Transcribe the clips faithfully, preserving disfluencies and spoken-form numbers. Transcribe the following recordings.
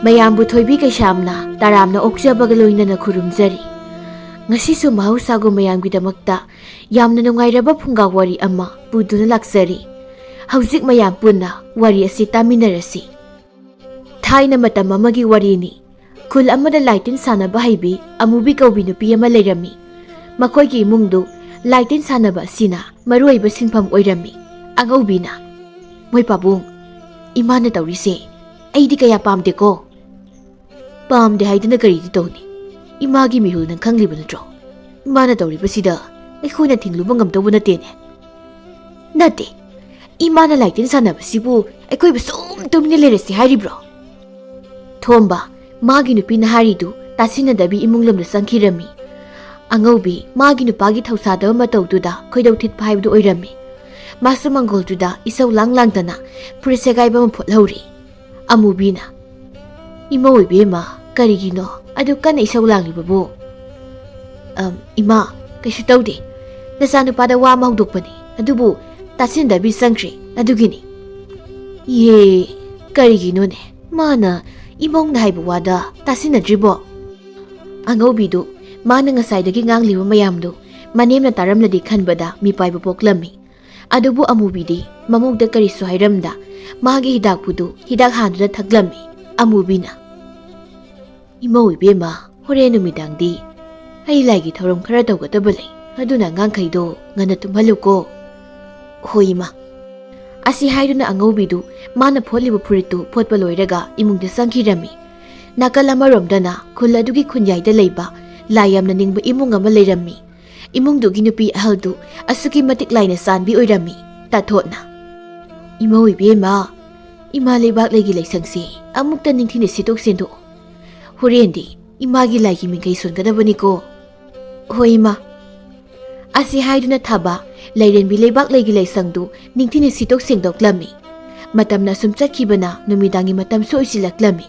ꯃꯌꯥꯝꯕꯨ ꯊꯣꯏꯕꯤ ꯀꯩꯁꯥꯝꯅ ꯇꯔꯥꯝꯅ ꯑꯣꯛꯆꯕꯒ ꯂꯣꯏꯅꯅ ꯈꯨꯔꯨꯝꯖꯔꯤ꯫ ꯉꯁꯤꯁꯨ ꯃꯍꯧꯁꯥꯒꯨꯝ ꯃꯌꯥꯝꯒꯤꯗꯃꯛꯇ ꯌꯥꯝꯅ ꯅꯨꯡꯉꯥꯏꯔꯕ ꯐꯨꯡꯒꯥ ꯋꯥꯔꯤ ꯑꯃ ꯄꯨꯗꯨꯅ ꯂꯥꯛꯆꯔꯤ꯫ ꯍꯧꯖꯤꯛ ꯃꯌꯥꯝ ꯄꯨꯟꯅ ꯋꯥꯔꯤ ꯑꯁꯤ ꯇꯥꯃꯤꯟꯅꯔꯁꯤ꯫ ꯊꯥꯏꯅ ꯃꯇꯝ ꯑꯃꯒꯤ ꯋꯥꯔꯤꯅꯤ꯫ ꯈꯨꯜ ꯑꯃꯗ ꯂꯥꯏꯇꯤꯟ ꯁꯥꯟꯅꯕ ꯍꯩꯕꯤ ꯑꯃꯨꯕꯤ ꯀꯧꯕꯤ ꯅꯨꯄꯤ ꯑꯃ ꯂꯩꯔꯝꯃꯤ꯫ ꯃꯈꯣꯏꯒꯤ ꯏꯃꯨꯡꯗꯨ ꯂꯥꯏꯇꯤꯟ ꯁꯥꯟꯅꯕ ꯑꯁꯤꯅ ꯃꯔꯨꯑꯣꯏꯕ ꯁꯤꯟꯐꯝ ꯑꯣꯏꯔꯝꯃꯤ꯫ ꯑꯉꯧꯕꯤꯅ, "ꯃꯣꯏ ꯄꯥꯕꯨꯡ, ꯏꯃꯥꯅ ꯇꯧꯔꯤꯁꯦ ꯑꯩꯗꯤ ꯀꯌꯥ ꯄꯥꯝꯗꯦꯀꯣ"꯫ "ꯄꯥꯝꯗꯦ ꯍꯥꯏꯗꯅ ꯀꯔꯤꯗꯤ ꯇꯧꯅꯤ? ꯏꯃꯥꯒꯤ ꯃꯤꯍꯨꯜ ꯅꯪ ꯈꯪꯂꯤꯕ ꯅꯠꯇ꯭ꯔꯣ? ꯏꯃꯥꯅ ꯇꯧꯔꯤꯕꯁꯤꯗ ꯑꯩꯈꯣꯏꯅ ꯊꯤꯡꯂꯨꯕ ꯉꯝꯗꯧꯕ ꯅꯠꯇꯦꯅꯦ"꯫ "ꯅꯠꯇꯦ, ꯏꯃꯥꯅ ꯂꯥꯏꯇꯤꯟ ꯁꯥꯟꯅꯕꯁꯤꯕꯨ ꯑꯩꯈꯣꯏꯕꯨ ꯁꯨꯝ ꯇꯨꯃꯤꯟꯅ ꯂꯩꯔꯁꯤ ꯍꯥꯏꯔꯤꯕ꯭ꯔꯣ?" ꯊꯣꯝꯕ, ꯃꯥꯒꯤ ꯅꯨꯄꯤꯅ ꯍꯥꯏꯔꯤꯗꯨ ꯇꯥꯁꯤꯟꯅꯗꯕꯤ ꯏꯃꯨꯡ ꯂꯣꯝꯗ ꯆꯪꯈꯤꯔꯝꯃꯤ꯫ ꯑꯉꯧꯕꯤ, ꯃꯥꯒꯤ ꯅꯨꯄꯥꯒꯤ ꯊꯧꯁꯥꯗꯕ ꯃꯇꯧꯗꯨꯗ ꯈꯣꯏꯗꯧ ꯊꯤꯠꯄ ꯍꯥꯏꯕꯗꯨ ꯑꯣꯏꯔꯝꯃꯤ꯫ ꯃꯥꯁꯨ ꯃꯪꯒꯣꯜꯗꯨꯗ ꯏꯁꯧ ꯂꯥꯡ ꯂꯥꯡꯗꯅ ꯐꯨꯔꯤꯠ ꯁꯦꯒꯥꯏꯕ ꯑꯃ ꯐꯣꯠꯍꯧꯔꯤ꯫ ꯑꯃꯨꯕꯤꯅ, "ꯏꯃꯧ ꯏꯕꯦꯝꯃ, ꯀꯔꯤꯒꯤꯅꯣ ꯑꯗꯨ ꯀꯟꯅ ꯏꯁꯧ ꯂꯥꯡꯂꯤꯕꯕꯨ?" "ꯑꯝ, ꯏꯃꯥ, ꯀꯩꯁꯨ ꯇꯧꯗꯦ꯫ ꯅꯆꯥꯅꯨꯄꯥꯗ ꯋꯥ ꯑꯃ ꯍꯧꯗꯣꯛꯄꯅꯤ, ꯑꯗꯨꯕꯨ ꯇꯥꯁꯤꯟꯗꯕꯤ ꯆꯪꯈ꯭ꯔꯦ, ꯑꯗꯨꯒꯤꯅꯤ"꯫ "ꯌꯦ, ꯀꯔꯤꯒꯤꯅꯣꯅꯦ? ꯃꯥꯅ ꯏꯃꯧꯅ ꯍꯥꯏꯕ ꯋꯥꯗ ꯇꯥꯁꯤꯟꯅꯗ꯭ꯔꯤꯕꯣ?" ꯑꯉꯧꯕꯤꯗꯨ ꯃꯥꯅ ꯉꯁꯥꯏꯗꯒꯤ ꯉꯥꯡꯂꯤꯕ ꯃꯌꯥꯝꯗꯨ ꯃꯅꯦꯝꯅ ꯇꯥꯔꯝꯂꯗꯤ ꯈꯟꯕꯗ ꯃꯤꯄꯥꯏꯕ ꯄꯣꯛꯂꯝꯃꯤ꯫ ꯑꯗꯨꯕꯨ ꯑꯃꯨꯕꯤꯗꯤ ꯃꯃꯧꯗ ꯀꯔꯤꯁꯨ ꯍꯥꯏꯔꯝꯗ ꯃꯥꯒꯤ ꯍꯤꯗꯥꯛꯄꯨꯗꯨ ꯍꯤꯗꯥꯛ ꯍꯥꯟꯗꯨꯅ ꯊꯛꯂꯝꯃꯤ꯫ ꯑꯃꯨꯕꯤꯅ, "ꯏꯃꯧ ꯏꯕꯦꯝꯃ, ꯍꯣꯔꯦꯟ ꯅꯨꯃꯤꯗꯥꯡꯗꯤ ꯑꯩ ꯂꯥꯏꯒꯤ ꯊꯧꯔꯝ ꯈꯔ ꯇꯧꯒꯗꯕ ꯂꯩ, ꯑꯗꯨꯅ ꯑꯉꯥꯡꯈꯩꯗꯣ ꯉꯟꯅ ꯇꯨꯝꯍꯜꯂꯨꯀꯣ"꯫ "ꯍꯣꯏ ꯏꯃꯥ"꯫ ꯑꯁꯤ ꯍꯥꯏꯗꯨꯅ ꯑꯉꯧꯕꯤꯗꯨ ꯃꯥꯅ ꯐꯣꯠꯂꯤꯕ ꯐꯨꯔꯤꯠꯇꯨ ꯐꯣꯠꯄ ꯂꯣꯏꯔꯒ ꯏꯃꯨꯡꯗ ꯆꯪꯈꯤꯔꯝꯃꯤ꯫ ꯅꯥꯀꯜ ꯑꯃꯔꯣꯝꯗꯅ ꯈꯨꯜ ꯑꯗꯨꯒꯤ ꯈꯨꯟꯌꯥꯏꯗ ꯂꯩꯕ ꯂꯥꯏ ꯌꯥꯝꯅ ꯅꯤꯡꯕ ꯏꯃꯨꯡ ꯑꯃ ꯂꯩꯔꯝꯃꯤ꯫ ꯏꯃꯨꯡꯗꯨꯒꯤ ꯅꯨꯄꯤ ꯑꯍꯜꯗꯨ ꯑꯁꯨꯛꯀꯤ ꯃꯇꯤꯛ ꯂꯥꯏꯅ ꯆꯥꯟꯕꯤ ꯑꯣꯏꯔꯝꯃꯤ꯫ ꯇꯥꯊꯣꯠꯅ, "ꯏꯃꯧ ꯏꯕꯦꯝꯃ, ꯏꯃꯥ ꯂꯩꯕꯥꯛ ꯂꯩꯒꯤ ꯂꯩꯁꯪꯁꯤ ꯑꯃꯨꯛꯇ ꯅꯤꯡꯊꯤꯅ ꯁꯤꯠꯇꯣꯛ ꯁꯦꯡꯗꯣꯛꯑꯣ꯫ ꯍꯣꯔꯦꯟꯗꯤ ꯏꯃꯥꯒꯤ ꯂꯥꯏꯒꯤ ꯃꯤꯡꯈꯩ ꯁꯣꯟꯒꯗꯕꯅꯤꯀꯣ"꯫ "ꯍꯣꯏ ꯏꯃꯥ"꯫ ꯑꯁꯤ ꯍꯥꯏꯗꯨꯅ ꯊꯥꯕ ꯂꯩꯔꯦꯝꯕꯤ ꯂꯩꯕꯥꯛ ꯂꯩꯒꯤ ꯂꯩꯁꯪꯗꯨ ꯅꯤꯡꯊꯤꯅ ꯁꯤꯠꯇꯣꯛ ꯁꯦꯡꯗꯣꯛꯂꯝꯃꯤ꯫ ꯃꯇꯝꯅ ꯁꯨꯝ ꯆꯠꯈꯤꯕꯅ ꯅꯨꯃꯤꯗꯥꯡꯒꯤ ꯃꯇꯝꯁꯨ ꯑꯣꯏꯁꯤꯜꯂꯛꯂꯝꯃꯤ꯫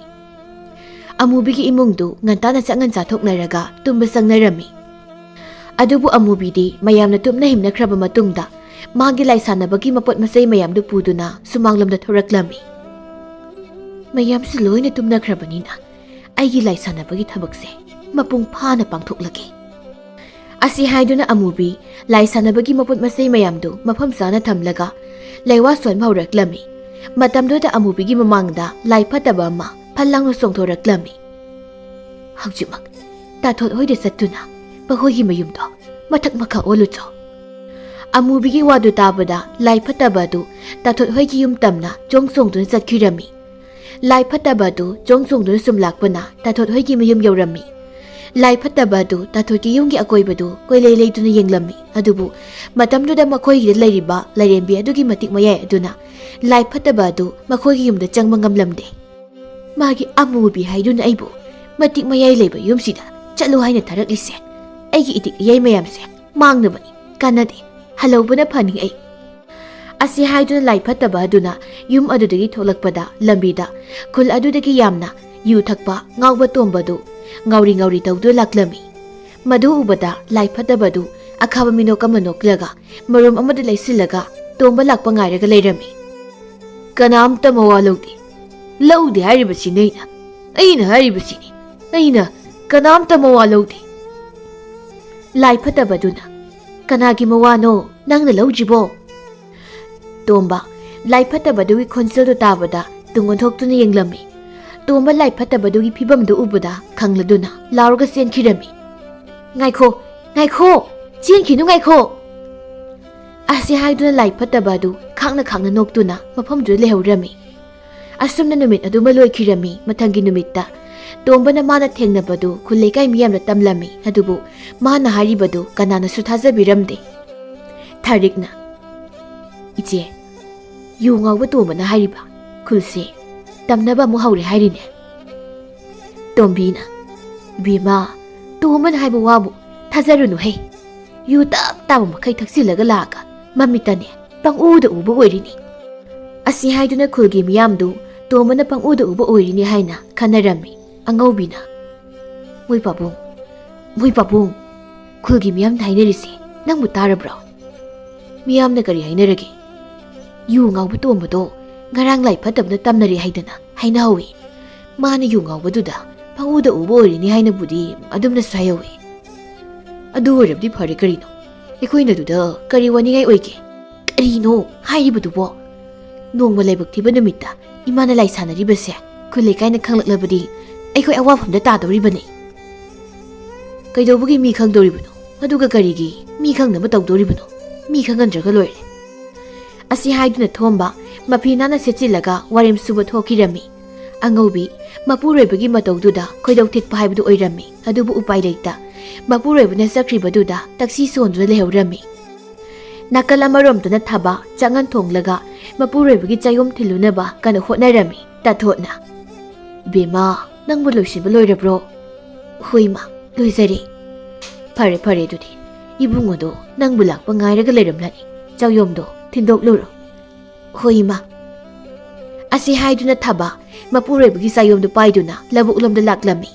ꯑꯃꯨꯕꯤꯒꯤ ꯏꯃꯨꯡꯗꯨ ꯉꯟꯇꯥꯅ ꯆꯥꯛꯉꯟ ꯆꯥꯊꯣꯛꯅꯔꯒ ꯇꯨꯝꯕ ꯆꯪꯅꯔꯝꯃꯤ꯫ ꯑꯗꯨꯕꯨ ꯑꯃꯨꯕꯤꯗꯤ ꯃꯌꯥꯝꯅ ꯇꯨꯝꯅ ꯍꯤꯞꯅꯈ꯭ꯔꯕ ꯃꯇꯨꯡꯗ ꯃꯥꯒꯤ ꯂꯥꯏ ꯁꯥꯟꯅꯕꯒꯤ ꯃꯄꯣꯠ ꯃꯆꯩ ꯃꯌꯥꯝꯗꯨ ꯄꯨꯗꯨꯅ ꯁꯨꯃꯥꯡꯂꯣꯝꯗ ꯊꯣꯔꯛꯂꯝꯃꯤ꯫ ꯃꯌꯥꯝꯁꯨ ꯂꯣꯏꯅ ꯇꯨꯝꯅꯈ꯭ꯔꯕꯅꯤꯅ ꯑꯩꯒꯤ ꯂꯥꯏ ꯁꯥꯟꯅꯕꯒꯤ ꯊꯕꯛꯁꯦ ꯃꯄꯨꯡ ꯐꯥꯅ ꯄꯥꯡꯊꯣꯛꯂꯒꯦ꯫ ꯑꯁꯤ ꯍꯥꯏꯗꯨꯅ ꯑꯃꯨꯕꯤ ꯂꯥꯏ ꯁꯥꯟꯅꯕꯒꯤ ꯃꯄꯣꯠ ꯃꯆꯩ ꯃꯌꯥꯝꯗꯨ ꯃꯐꯝ ꯆꯥꯅ ꯊꯝꯂꯒ ꯂꯩꯋꯥ ꯁꯣꯟꯕ ꯍꯧꯔꯛꯂꯝꯃꯤ꯫ ꯃꯇꯝꯗꯨꯗ ꯑꯃꯨꯕꯤꯒꯤ ꯃꯃꯥꯡꯗ ꯂꯥꯏ ꯐꯠꯇꯕ ꯑꯃ ꯐꯠ ꯂꯥꯎꯅ ꯆꯣꯡꯊꯣꯔꯛꯂꯝꯃꯤ꯫ "ꯍꯧꯖꯤꯛꯃꯛ ꯇꯥꯊꯣꯠ ꯍꯣꯏꯗ ꯆꯠꯇꯨꯅ ꯃꯈꯣꯏꯒꯤ ꯃꯌꯨꯝꯗꯣ ꯃꯊꯛ ꯃꯈꯥ ꯑꯣꯜꯂꯨꯆꯣ꯫" ꯑꯃꯨꯕꯤꯒꯤ ꯋꯥꯗꯨ ꯇꯥꯕꯗ ꯂꯥꯏ ꯐꯠꯇꯕ ꯑꯗꯨ ꯇꯥꯊꯣꯠ ꯍꯣꯏꯒꯤ ꯌꯨꯝ ꯇꯝꯅ ꯆꯣꯡ ꯆꯣꯡꯗꯨꯅ ꯆꯠꯈꯤꯔꯝꯃꯤ꯫ ꯂꯥꯏ ꯐꯠꯇꯕ ꯑꯗꯨ ꯆꯣꯡ ꯆꯣꯡꯗꯨꯅ ꯁꯨꯝ ꯂꯥꯛꯄꯅ ꯇꯥꯊꯣꯠ ꯍꯣꯏꯒꯤ ꯃꯌꯨꯝ ꯌꯧꯔꯝꯃꯤ꯫ ꯂꯥꯏ ꯐꯠꯇꯕ ꯑꯗꯨ ꯇꯥꯊꯣꯠꯀꯤ ꯌꯨꯝꯒꯤ ꯑꯀꯣꯏꯕꯗꯨ ꯀꯣꯏꯂꯩ ꯂꯩꯗꯨꯅ ꯌꯦꯡꯂꯝꯃꯤ꯫ ꯑꯗꯨꯕꯨ ꯃꯇꯝꯗꯨꯗ ꯃꯈꯣꯏꯒꯤꯗ ꯂꯩꯔꯤꯕ ꯂꯥꯏꯔꯦꯝꯕꯤ ꯑꯗꯨꯒꯤ ꯃꯇꯤꯛ ꯃꯌꯥꯏ ꯑꯗꯨꯅ ꯂꯥꯏ ꯐꯠꯇꯕ ꯑꯗꯨ ꯃꯈꯣꯏꯒꯤ ꯌꯨꯝꯗ ꯆꯪꯕ ꯉꯝꯂꯝꯗꯦ꯫ "ꯃꯥꯒꯤ ꯑꯃꯨꯕꯤ ꯍꯥꯏꯗꯨꯅ ꯑꯩꯕꯨ ꯃꯇꯤꯛ ꯃꯌꯥꯏ ꯂꯩꯕ ꯌꯨꯝꯁꯤꯗ ꯆꯠꯂꯨ ꯍꯥꯏꯅ ꯊꯥꯔꯛꯂꯤꯁꯦ꯫ ꯑꯩꯒꯤ ꯏꯇꯤꯛ ꯏꯌꯥꯏ ꯃꯌꯥꯝꯁꯦ ꯃꯥꯡꯅꯕꯅꯤ, ꯀꯥꯟꯅꯗꯦ, ꯍꯜꯍꯧꯕꯅ ꯐꯅꯤ ꯑꯩ꯫" ꯑꯁꯤ ꯍꯥꯏꯗꯨꯅ ꯂꯥꯏ ꯐꯠꯇꯕ ꯑꯗꯨꯅ ꯌꯨꯝ ꯑꯗꯨꯗꯒꯤ ꯊꯣꯛꯂꯛꯄꯗ ꯂꯝꯕꯤꯗ ꯈꯨꯜ ꯑꯗꯨꯗꯒꯤ ꯌꯥꯝꯅ ꯌꯨ ꯊꯛꯄ ꯉꯥꯎꯕ ꯇꯣꯝꯕꯗꯨ ꯉꯥꯎꯔꯤ ꯉꯥꯎꯔꯤ ꯇꯧꯗꯨꯅ ꯂꯥꯛꯂꯝꯃꯤ꯫ ꯃꯗꯨ ꯎꯕꯗ ꯂꯥꯏ ꯐꯠꯇꯕꯗꯨ ꯑꯈꯥꯕ ꯃꯤꯅꯣꯛ ꯑꯃ ꯅꯣꯛꯂꯒ ꯃꯔꯨꯝ ꯑꯃꯗ ꯂꯩꯁꯤꯜꯂꯒ ꯇꯣꯝꯕ ꯂꯥꯛꯄ ꯉꯥꯏꯔꯒ ꯂꯩꯔꯝꯃꯤ꯫ "ꯀꯅꯥꯝꯇ ꯃꯋꯥ ꯂꯧꯗꯦ꯫ ꯂꯧꯗꯦ ꯍꯥꯏꯔꯤꯕꯁꯤꯅꯤ ꯑꯩꯅ꯫ ꯑꯩꯅ ꯍꯥꯏꯔꯤꯕꯁꯤꯅꯤ꯫ ꯑꯩꯅ ꯀꯅꯥꯝꯇ ꯃꯋꯥ ꯂꯧꯗꯦ꯫" ꯂꯥꯏ ꯐꯠꯇꯕꯗꯨꯅ, "ꯀꯅꯥꯒꯤ ꯃꯋꯥꯅꯣ ꯅꯪꯅ ꯂꯧꯗ꯭ꯔꯤꯕꯣ?" ꯇꯣꯝꯕ ꯂꯥꯏ ꯐꯠꯇꯕꯗꯨꯒꯤ ꯈꯣꯟꯖꯦꯜꯗꯨ ꯇꯥꯕꯗ ꯇꯨꯡ ꯑꯣꯟꯊꯣꯛꯇꯨꯅ ꯌꯦꯡꯂꯝꯃꯤ꯫ ꯇꯣꯝꯕ ꯂꯥꯏ ꯐꯠꯇꯕꯗꯨꯒꯤ ꯐꯤꯕꯝꯗꯨ ꯎꯕꯗ ꯈꯪꯂꯗꯨꯅ ꯂꯥꯎꯔꯒ ꯆꯦꯟꯈꯤꯔꯝꯃꯤ꯫ "ꯉꯥꯏꯈꯣ, ꯉꯥꯏꯈꯣ, ꯆꯦꯟꯈꯤꯅꯨ, ꯉꯥꯏꯈꯣ!" ꯑꯁꯤ ꯍꯥꯏꯗꯨꯅ ꯂꯥꯏ ꯐꯠꯇꯕ ꯑꯗꯨ ꯈꯥꯡꯅ ꯈꯥꯡꯅ ꯅꯣꯛꯇꯨꯅ ꯃꯐꯝꯗꯨꯗ ꯂꯩꯍꯧꯔꯝꯃꯤ꯫ ꯑꯁꯨꯝꯅ ꯅꯨꯃꯤꯠ ꯑꯗꯨꯃ ꯂꯣꯏꯈꯤꯔꯝꯃꯤ꯫ ꯃꯊꯪꯒꯤ ꯅꯨꯃꯤꯠꯇ ꯇꯣꯝꯕꯅ ꯃꯥꯅ ꯊꯦꯡꯅꯕꯗꯨ ꯈꯨꯜ ꯂꯩꯀꯥꯏ ꯃꯤꯌꯥꯝꯅ ꯇꯝꯂꯝꯃꯤ꯫ ꯑꯗꯨꯕꯨ ꯃꯥꯅ ꯍꯥꯏꯔꯤꯕꯗꯨ ꯀꯅꯥꯅꯁꯨ ꯊꯥꯖꯕꯤꯔꯝꯗꯦ꯫ ꯊꯥꯔꯤꯛꯅ, "ꯏꯆꯦ, ꯌꯨ ꯉꯥꯎꯕ ꯇꯣꯝꯕꯅ ꯍꯥꯏꯔꯤꯕ ꯈꯨꯜꯁꯦ ꯇꯝꯅꯕ ꯑꯃꯨꯛ ꯍꯧꯔꯦ ꯍꯥꯏꯔꯤꯅꯦ꯫" ꯇꯣꯝꯕꯤꯅ, "ꯏꯕꯦꯝꯃ, ꯇꯣꯝꯕꯅ ꯍꯥꯏꯕ ꯋꯥꯕꯨ ꯊꯥꯖꯔꯨꯅꯨꯍꯦ꯫ ꯌꯨ ꯇꯞ ꯇꯥꯕ ꯃꯈꯩ ꯊꯛꯆꯤꯜꯂꯒ ꯂꯥꯛꯑꯒ ꯃꯃꯤꯠꯇꯅꯦ ꯄꯪꯎꯗ ꯎꯕ ꯑꯣꯏꯔꯤꯅꯤ꯫" ꯑꯁꯤ ꯍꯥꯏꯗꯨꯅ ꯈꯨꯜꯒꯤ ꯃꯤꯌꯥꯝꯗꯨ ꯇꯣꯝꯕꯅ ꯄꯪꯎꯗ ꯎꯕ ꯑꯣꯏꯔꯤꯅꯤ ꯍꯥꯏꯅ ꯈꯟꯅꯔꯝꯃꯤ꯫ ꯑꯉꯧꯕꯤꯅ, "ꯃꯣꯏ ꯄꯥꯕꯨꯡ, ꯃꯣꯏ ꯄꯥꯕꯨꯡ, ꯈꯨꯜꯒꯤ ꯃꯤꯌꯥꯝꯅ ꯍꯥꯏꯅꯔꯤꯁꯦ ꯅꯪꯕꯨ ꯇꯥꯔꯕ꯭ꯔꯣ?" "ꯃꯤꯌꯥꯝꯅ ꯀꯔꯤ ꯍꯥꯏꯅꯔꯒꯦ?" "ꯌꯨ ꯉꯥꯎꯕ ꯇꯣꯝꯕꯗꯣ ꯉꯔꯥꯡ ꯂꯥꯏ ꯐꯠꯇꯕꯅ ꯇꯝꯅꯔꯦ ꯍꯥꯏꯗꯅ ꯍꯥꯏꯅꯍꯧꯋꯤ꯫ ꯃꯥꯅ ꯌꯨ ꯉꯥꯎꯕꯗꯨꯗ ꯄꯪꯎꯗ ꯎꯕ ꯑꯣꯏꯔꯤꯅꯤ ꯍꯥꯏꯅꯕꯨꯗꯤ ꯑꯗꯨꯝꯅꯁꯨ ꯍꯥꯏꯍꯧꯋꯤ꯫ ꯑꯗꯨ ꯑꯣꯏꯔꯕꯗꯤ ꯐꯔꯦ, ꯀꯔꯤꯅꯣ? ꯑꯩꯈꯣꯏꯅ ꯑꯗꯨꯗ ꯀꯔꯤ ꯋꯥꯅꯤꯡꯉꯥꯏ ꯑꯣꯏꯒꯦ? ꯀꯔꯤꯅꯣ ꯍꯥꯏꯔꯤꯕꯗꯨꯕꯣ? ꯅꯣꯡꯃ ꯂꯥꯏꯕꯛ ꯊꯤꯕ ꯅꯨꯃꯤꯠꯇ ꯏꯃꯥꯅ ꯂꯥꯏ ꯁꯥꯟꯅꯔꯤꯕꯁꯦ ꯈꯨꯜ ꯂꯩꯀꯥꯏꯅ ꯈꯪꯂꯛꯂꯕꯗꯤ ꯑꯩꯈꯣꯏ ꯑꯋꯥꯐꯝꯗ ꯇꯥꯗꯧꯔꯤꯕꯅꯤ꯫ ꯀꯩꯗꯧꯕꯒꯤ ꯃꯤ ꯈꯪꯗꯧꯔꯤꯕꯅꯣ? ꯑꯗꯨꯒ ꯀꯔꯤꯒꯤ ꯃꯤ ꯈꯪꯅꯕ ꯇꯧꯗꯧꯔꯤꯕꯅꯣ? ꯃꯤ ꯈꯪꯍꯟꯗ꯭ꯔꯒ ꯂꯣꯏꯔꯦ꯫ ꯑꯁꯤ ꯍꯥꯏꯗꯨꯅ ꯊꯣꯝꯕ ꯃꯐꯤ ꯅꯥꯟꯅ ꯁꯦꯠꯆꯤꯜꯂꯒ ꯋꯥꯔꯦꯝ ꯁꯨꯕ ꯊꯣꯛꯈꯤꯔꯝꯃꯤ꯫ ꯑꯉꯧꯕꯤ ꯃꯄꯨꯔꯣꯏꯕꯒꯤ ꯃꯇꯧꯗꯨꯗ ꯈꯣꯏꯗꯧ ꯊꯤꯠꯄ ꯍꯥꯏꯕꯗꯨ ꯑꯣꯏꯔꯝꯃꯤ꯫ ꯑꯗꯨꯕꯨ ꯎꯄꯥꯏ ꯂꯩꯇ ꯃꯄꯨꯔꯣꯏꯕꯅ ꯆꯠꯈ꯭ꯔꯤꯕꯗꯨꯗ ꯇꯛꯁꯤ ꯁꯣꯟꯗꯨꯅ ꯂꯩꯍꯧꯔꯝꯃꯤ꯫ ꯅꯥꯀꯜ ꯑꯃꯔꯣꯝꯗꯅ ꯊꯕꯥ ꯆꯥꯛꯉꯟ ꯊꯣꯡꯂꯒ ꯃꯄꯨꯔꯣꯏꯕꯒꯤ ꯆꯌꯣꯝ ꯊꯤꯜꯂꯨꯅꯕ ꯀꯟꯅ ꯍꯣꯠꯅꯔꯝꯃꯤ꯫ ꯇꯥꯊꯣꯠꯅ, "ꯕꯦꯝꯃ, ꯅꯪꯕꯨ ꯂꯣꯏꯁꯤꯟꯕ ꯂꯣꯏꯔꯕ꯭ꯔꯣ?" "ꯍꯣꯏ ꯏꯃꯥ, ꯂꯣꯏꯖꯔꯦ꯫" "ꯐꯔꯦ ꯐꯔꯦ, ꯑꯗꯨꯗꯤ ꯏꯕꯨꯡꯉꯣꯗꯣ ꯅꯪꯕꯨ ꯂꯥꯛꯄ ꯉꯥꯏꯔꯒ ꯂꯩꯔꯝꯂꯅꯤ꯫ ꯆꯌꯣꯝꯗꯣ ꯊꯤꯟꯗꯣꯛꯂꯨꯔꯣ꯫" "ꯍꯣꯏ ꯏꯃꯥ꯫" ꯑꯁꯤ ꯍꯥꯏꯗꯨꯅ ꯊꯕꯥ ꯃꯄꯨꯔꯣꯏꯕꯒꯤ ꯆꯌꯣꯝꯗꯨ ꯄꯥꯏꯗꯨꯅ ꯂꯧꯕꯨꯛꯂꯣꯝꯗ ꯂꯥꯛꯂꯝꯃꯤ꯫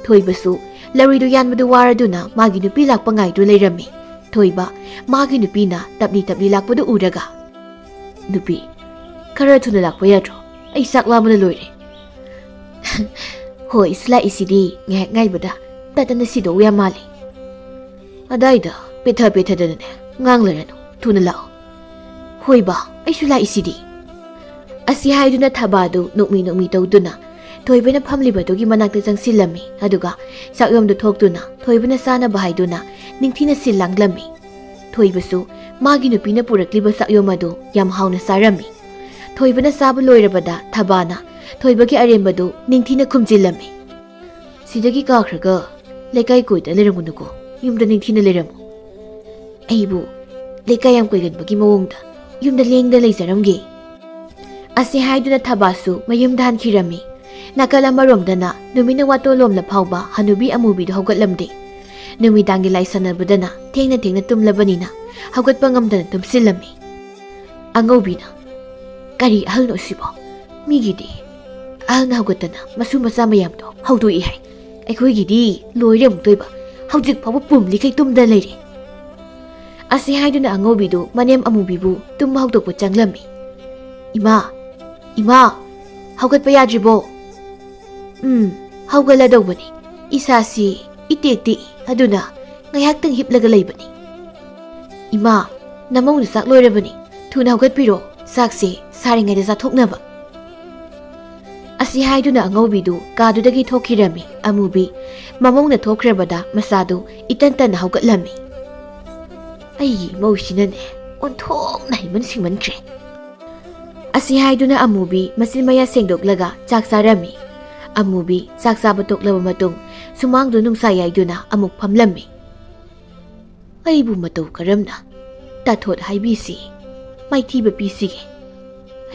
ꯊꯣꯏꯕꯁꯨ ꯂꯧꯔꯤꯗꯨ ꯌꯥꯟꯕꯗꯨ ꯋꯥꯔꯗꯨꯅ ꯃꯥꯒꯤ ꯅꯨꯄꯤ ꯂꯥꯛꯄ ꯉꯥꯏꯗꯨꯅ ꯂꯩꯔꯝꯃꯤ꯫ ꯊꯣꯏꯕ ꯃꯥꯒꯤ ꯅꯨꯄꯤꯅ ꯇꯞꯂꯤ ꯇꯞꯂꯤ ꯂꯥꯛꯄꯗꯨ ꯎꯔꯒ, "ꯅꯨꯄꯤ, ꯈꯔ ꯊꯨꯅ ꯂꯥꯛꯄ ꯌꯥꯗ꯭ꯔꯣ? ꯑꯩ ꯆꯥꯛ ꯂꯥꯝꯕꯅ ꯂꯣꯏꯔꯦ꯫" "ꯍꯣꯏ, ꯏꯁ ꯂꯥꯛꯏꯁꯤꯗꯤ ꯉꯥꯏꯍꯥꯛ ꯉꯥꯏꯕꯗ ꯇꯠꯇꯅ ꯁꯤꯗꯧ ꯌꯥꯝ ꯃꯥꯜꯂꯦ꯫" "ꯑꯗꯥꯏꯗ ꯄꯦꯊ ꯄꯦꯊꯗꯅꯅꯦ ꯉꯥꯡ ꯂꯩꯔꯅꯨ, ꯊꯨꯅ ꯂꯥꯛꯑꯣ꯫" "ꯍꯣꯏꯕ, ꯑꯩꯁꯨ ꯂꯥꯛꯏꯁꯤꯗꯤ꯫" ꯑꯁꯤ ꯍꯥꯏꯗꯨꯅ ꯊꯕꯥꯗꯨ ꯅꯣꯛꯃꯤ ꯅꯣꯛꯃꯤ ꯇꯧꯗꯨꯅ ꯊꯣꯏꯕꯅ ꯐꯝꯂꯤꯕꯗꯨꯒꯤ ꯃꯅꯥꯛꯇ ꯆꯪꯁꯤꯜꯂꯝꯃꯤ꯫ ꯑꯗꯨꯒ ꯆꯥꯛꯌꯣꯝꯗꯨ ꯊꯣꯛꯇꯨꯅ ꯊꯣꯏꯕꯅ ꯆꯥꯅꯕ ꯍꯥꯏꯗꯨꯅ ꯅꯤꯡꯊꯤꯅ ꯁꯤꯜ ꯂꯥꯡꯂꯝꯃꯤ꯫ ꯊꯣꯏꯕꯁꯨ ꯃꯥꯒꯤ ꯅꯨꯄꯤꯅ ꯄꯨꯔꯛꯂꯤꯕ ꯆꯥꯛꯌꯣꯝ ꯑꯗꯨ ꯌꯥꯝ ꯍꯥꯎꯅ ꯆꯥꯔꯝꯃꯤ꯫ ꯊꯣꯏꯕꯅ ꯆꯥꯕ ꯂꯣꯏꯔꯕꯗ ꯊꯕꯥꯅ ꯊꯣꯏꯕꯒꯤ ꯑꯔꯦꯝꯕꯗꯨ ꯅꯤꯡꯊꯤꯅ ꯈꯨꯝꯖꯤꯜꯂꯝꯃꯤ꯫ "ꯁꯤꯗꯒꯤ ꯀꯥꯈ꯭ꯔꯒ ꯂꯩꯀꯥꯏ ꯀꯣꯏꯗ ꯂꯩꯔꯝꯒꯅꯨꯀꯣ, ꯌꯨꯝꯗ ꯅꯤꯡꯊꯤꯅ ꯂꯩꯔꯝꯃꯨ꯫ ꯑꯩꯕꯨ ꯂꯩꯀꯥꯏ ꯌꯥꯝ ꯀꯣꯏꯒꯟꯕꯒꯤ ꯃꯑꯣꯡꯗ ꯌꯨꯝꯗ ꯂꯦꯡꯗ ꯂꯩꯖꯔꯝꯒꯦ꯫" ꯑꯁꯤ ꯍꯥꯏꯗꯨꯅ ꯊꯕꯥꯁꯨ ꯃꯌꯨꯝꯗ ꯍꯟꯈꯤꯔꯝꯃꯤ꯫ ꯅꯥꯀꯜ ꯑꯃꯔꯣꯝꯗꯅ ꯅꯨꯃꯤꯠꯅ ꯋꯥꯇꯣꯜꯂꯣꯝꯂ ꯐꯥꯎꯕ ꯍꯅꯨꯕꯤ ꯑꯃꯨꯕꯤꯗꯨ ꯍꯧꯒꯠꯂꯝꯗꯦ꯫ ꯅꯨꯃꯤꯗꯥꯡꯒꯤ ꯂꯥꯏ ꯁꯥꯟꯅꯕꯗꯅ ꯊꯦꯡꯅ ꯊꯦꯡꯅ ꯇꯨꯝꯂꯕꯅꯤꯅ ꯍꯧꯒꯠꯄ ꯉꯝꯗꯅ ꯇꯨꯝꯁꯤꯜꯂꯝꯃꯤ꯫ ꯑꯉꯧꯕꯤꯅ, "ꯀꯔꯤ ꯑꯍꯜꯅꯣ ꯁꯤꯕꯣ? ꯃꯤꯒꯤꯗꯤ ꯑꯍꯜꯅ ꯍꯧꯒꯠꯇꯅ ꯃꯁꯨ ꯃꯆꯥ ꯃꯌꯥꯝꯗꯣ ꯍꯧꯗꯣꯛꯏ ꯍꯥꯏ꯫ ꯑꯩꯈꯣꯏꯒꯤꯗꯤ ꯂꯣꯏꯔꯦ ꯑꯃꯨꯛꯇꯣꯏꯕ꯫ ꯍꯧꯖꯤꯛ ꯐꯥꯎꯕ ꯄꯨꯝꯂꯤꯈꯩ ꯇꯨꯝꯗ ꯂꯩꯔꯦ꯫" ꯑꯁꯤ ꯍꯥꯏꯗꯨꯅ ꯑꯉꯧꯕꯤꯗꯨ ꯃꯅꯦꯝ ꯑꯃꯨꯕꯤꯕꯨ ꯇꯨꯝꯕ ꯍꯧꯗꯣꯛꯄ ꯆꯪꯂꯝꯃꯤ꯫ "ꯏꯃꯥ, "ꯏꯃꯥ, ꯍꯧꯒꯠꯄ ꯌꯥꯗ꯭ꯔꯤꯕꯣ?" "ꯎꯝ, ꯍꯧꯒꯠꯂꯗꯧꯕꯅꯤ꯫ ꯏꯁꯥꯁꯤ ꯏꯇꯦꯛ ꯇꯦꯛꯏ, ꯑꯗꯨꯅ ꯉꯥꯏꯍꯥꯛꯇꯪ ꯍꯤꯞꯂꯒ ꯂꯩꯕꯅꯤ꯫" "ꯏꯃꯥ, ꯅꯃꯧꯅ ꯆꯥꯛ ꯂꯣꯏꯔꯕꯅꯤ꯫ ꯊꯨꯅ ꯍꯧꯒꯠꯄꯤꯔꯣ, ꯆꯥꯛꯁꯦ ꯁꯥꯔꯤꯉꯩꯗ ꯆꯥꯊꯣꯛꯅꯕ꯫" ꯑꯁꯤ ꯍꯥꯏꯗꯨꯅ ꯑꯉꯧꯕꯤꯗꯨ ꯀꯥꯗꯨꯗꯒꯤ ꯊꯣꯛꯈꯤꯔꯝꯃꯤ꯫ ꯑꯃꯨꯕꯤ ꯃꯃꯧꯅ ꯊꯣꯛꯈ꯭ꯔꯕꯗ ꯃꯆꯥꯗꯨ ꯏꯇꯟ ꯇꯟꯅ ꯍꯧꯒꯠꯂꯝꯃꯤ꯫ "ꯑꯩꯒꯤ ꯏꯃꯧꯁꯤꯅꯅꯦ, ꯑꯣꯟꯊꯣꯛꯅ ꯍꯩꯃꯟ ꯁꯤꯡꯃꯟꯈ꯭ꯔꯦ꯫" ꯑꯁꯤ ꯍꯥꯏꯗꯨꯅ ꯑꯃꯨꯕꯤ ꯃꯆꯤꯟ ꯃꯌꯥ ꯁꯦꯡꯗꯣꯛꯂꯒ ꯆꯥꯛ ꯆꯥꯔꯝꯃꯤ꯫ ꯑꯃꯨꯕꯤ ꯆꯥꯛ ꯆꯥꯕ ꯇꯣꯛꯂꯕ ꯃꯇꯨꯡ ꯁꯨꯃꯥꯡꯗꯨ ꯅꯨꯡꯁꯥ ꯌꯥꯏꯗꯨꯅ ꯑꯃꯨꯛ ꯐꯝꯂꯝꯃꯤ꯫ "ꯑꯩꯕꯨ ꯃꯇꯧ ꯀꯔꯝꯅ ꯇꯥꯊꯣꯠ ꯍꯥꯏꯕꯤꯁꯤ, ꯃꯥꯏꯊꯤꯕ ꯄꯤꯁꯤꯒꯦ?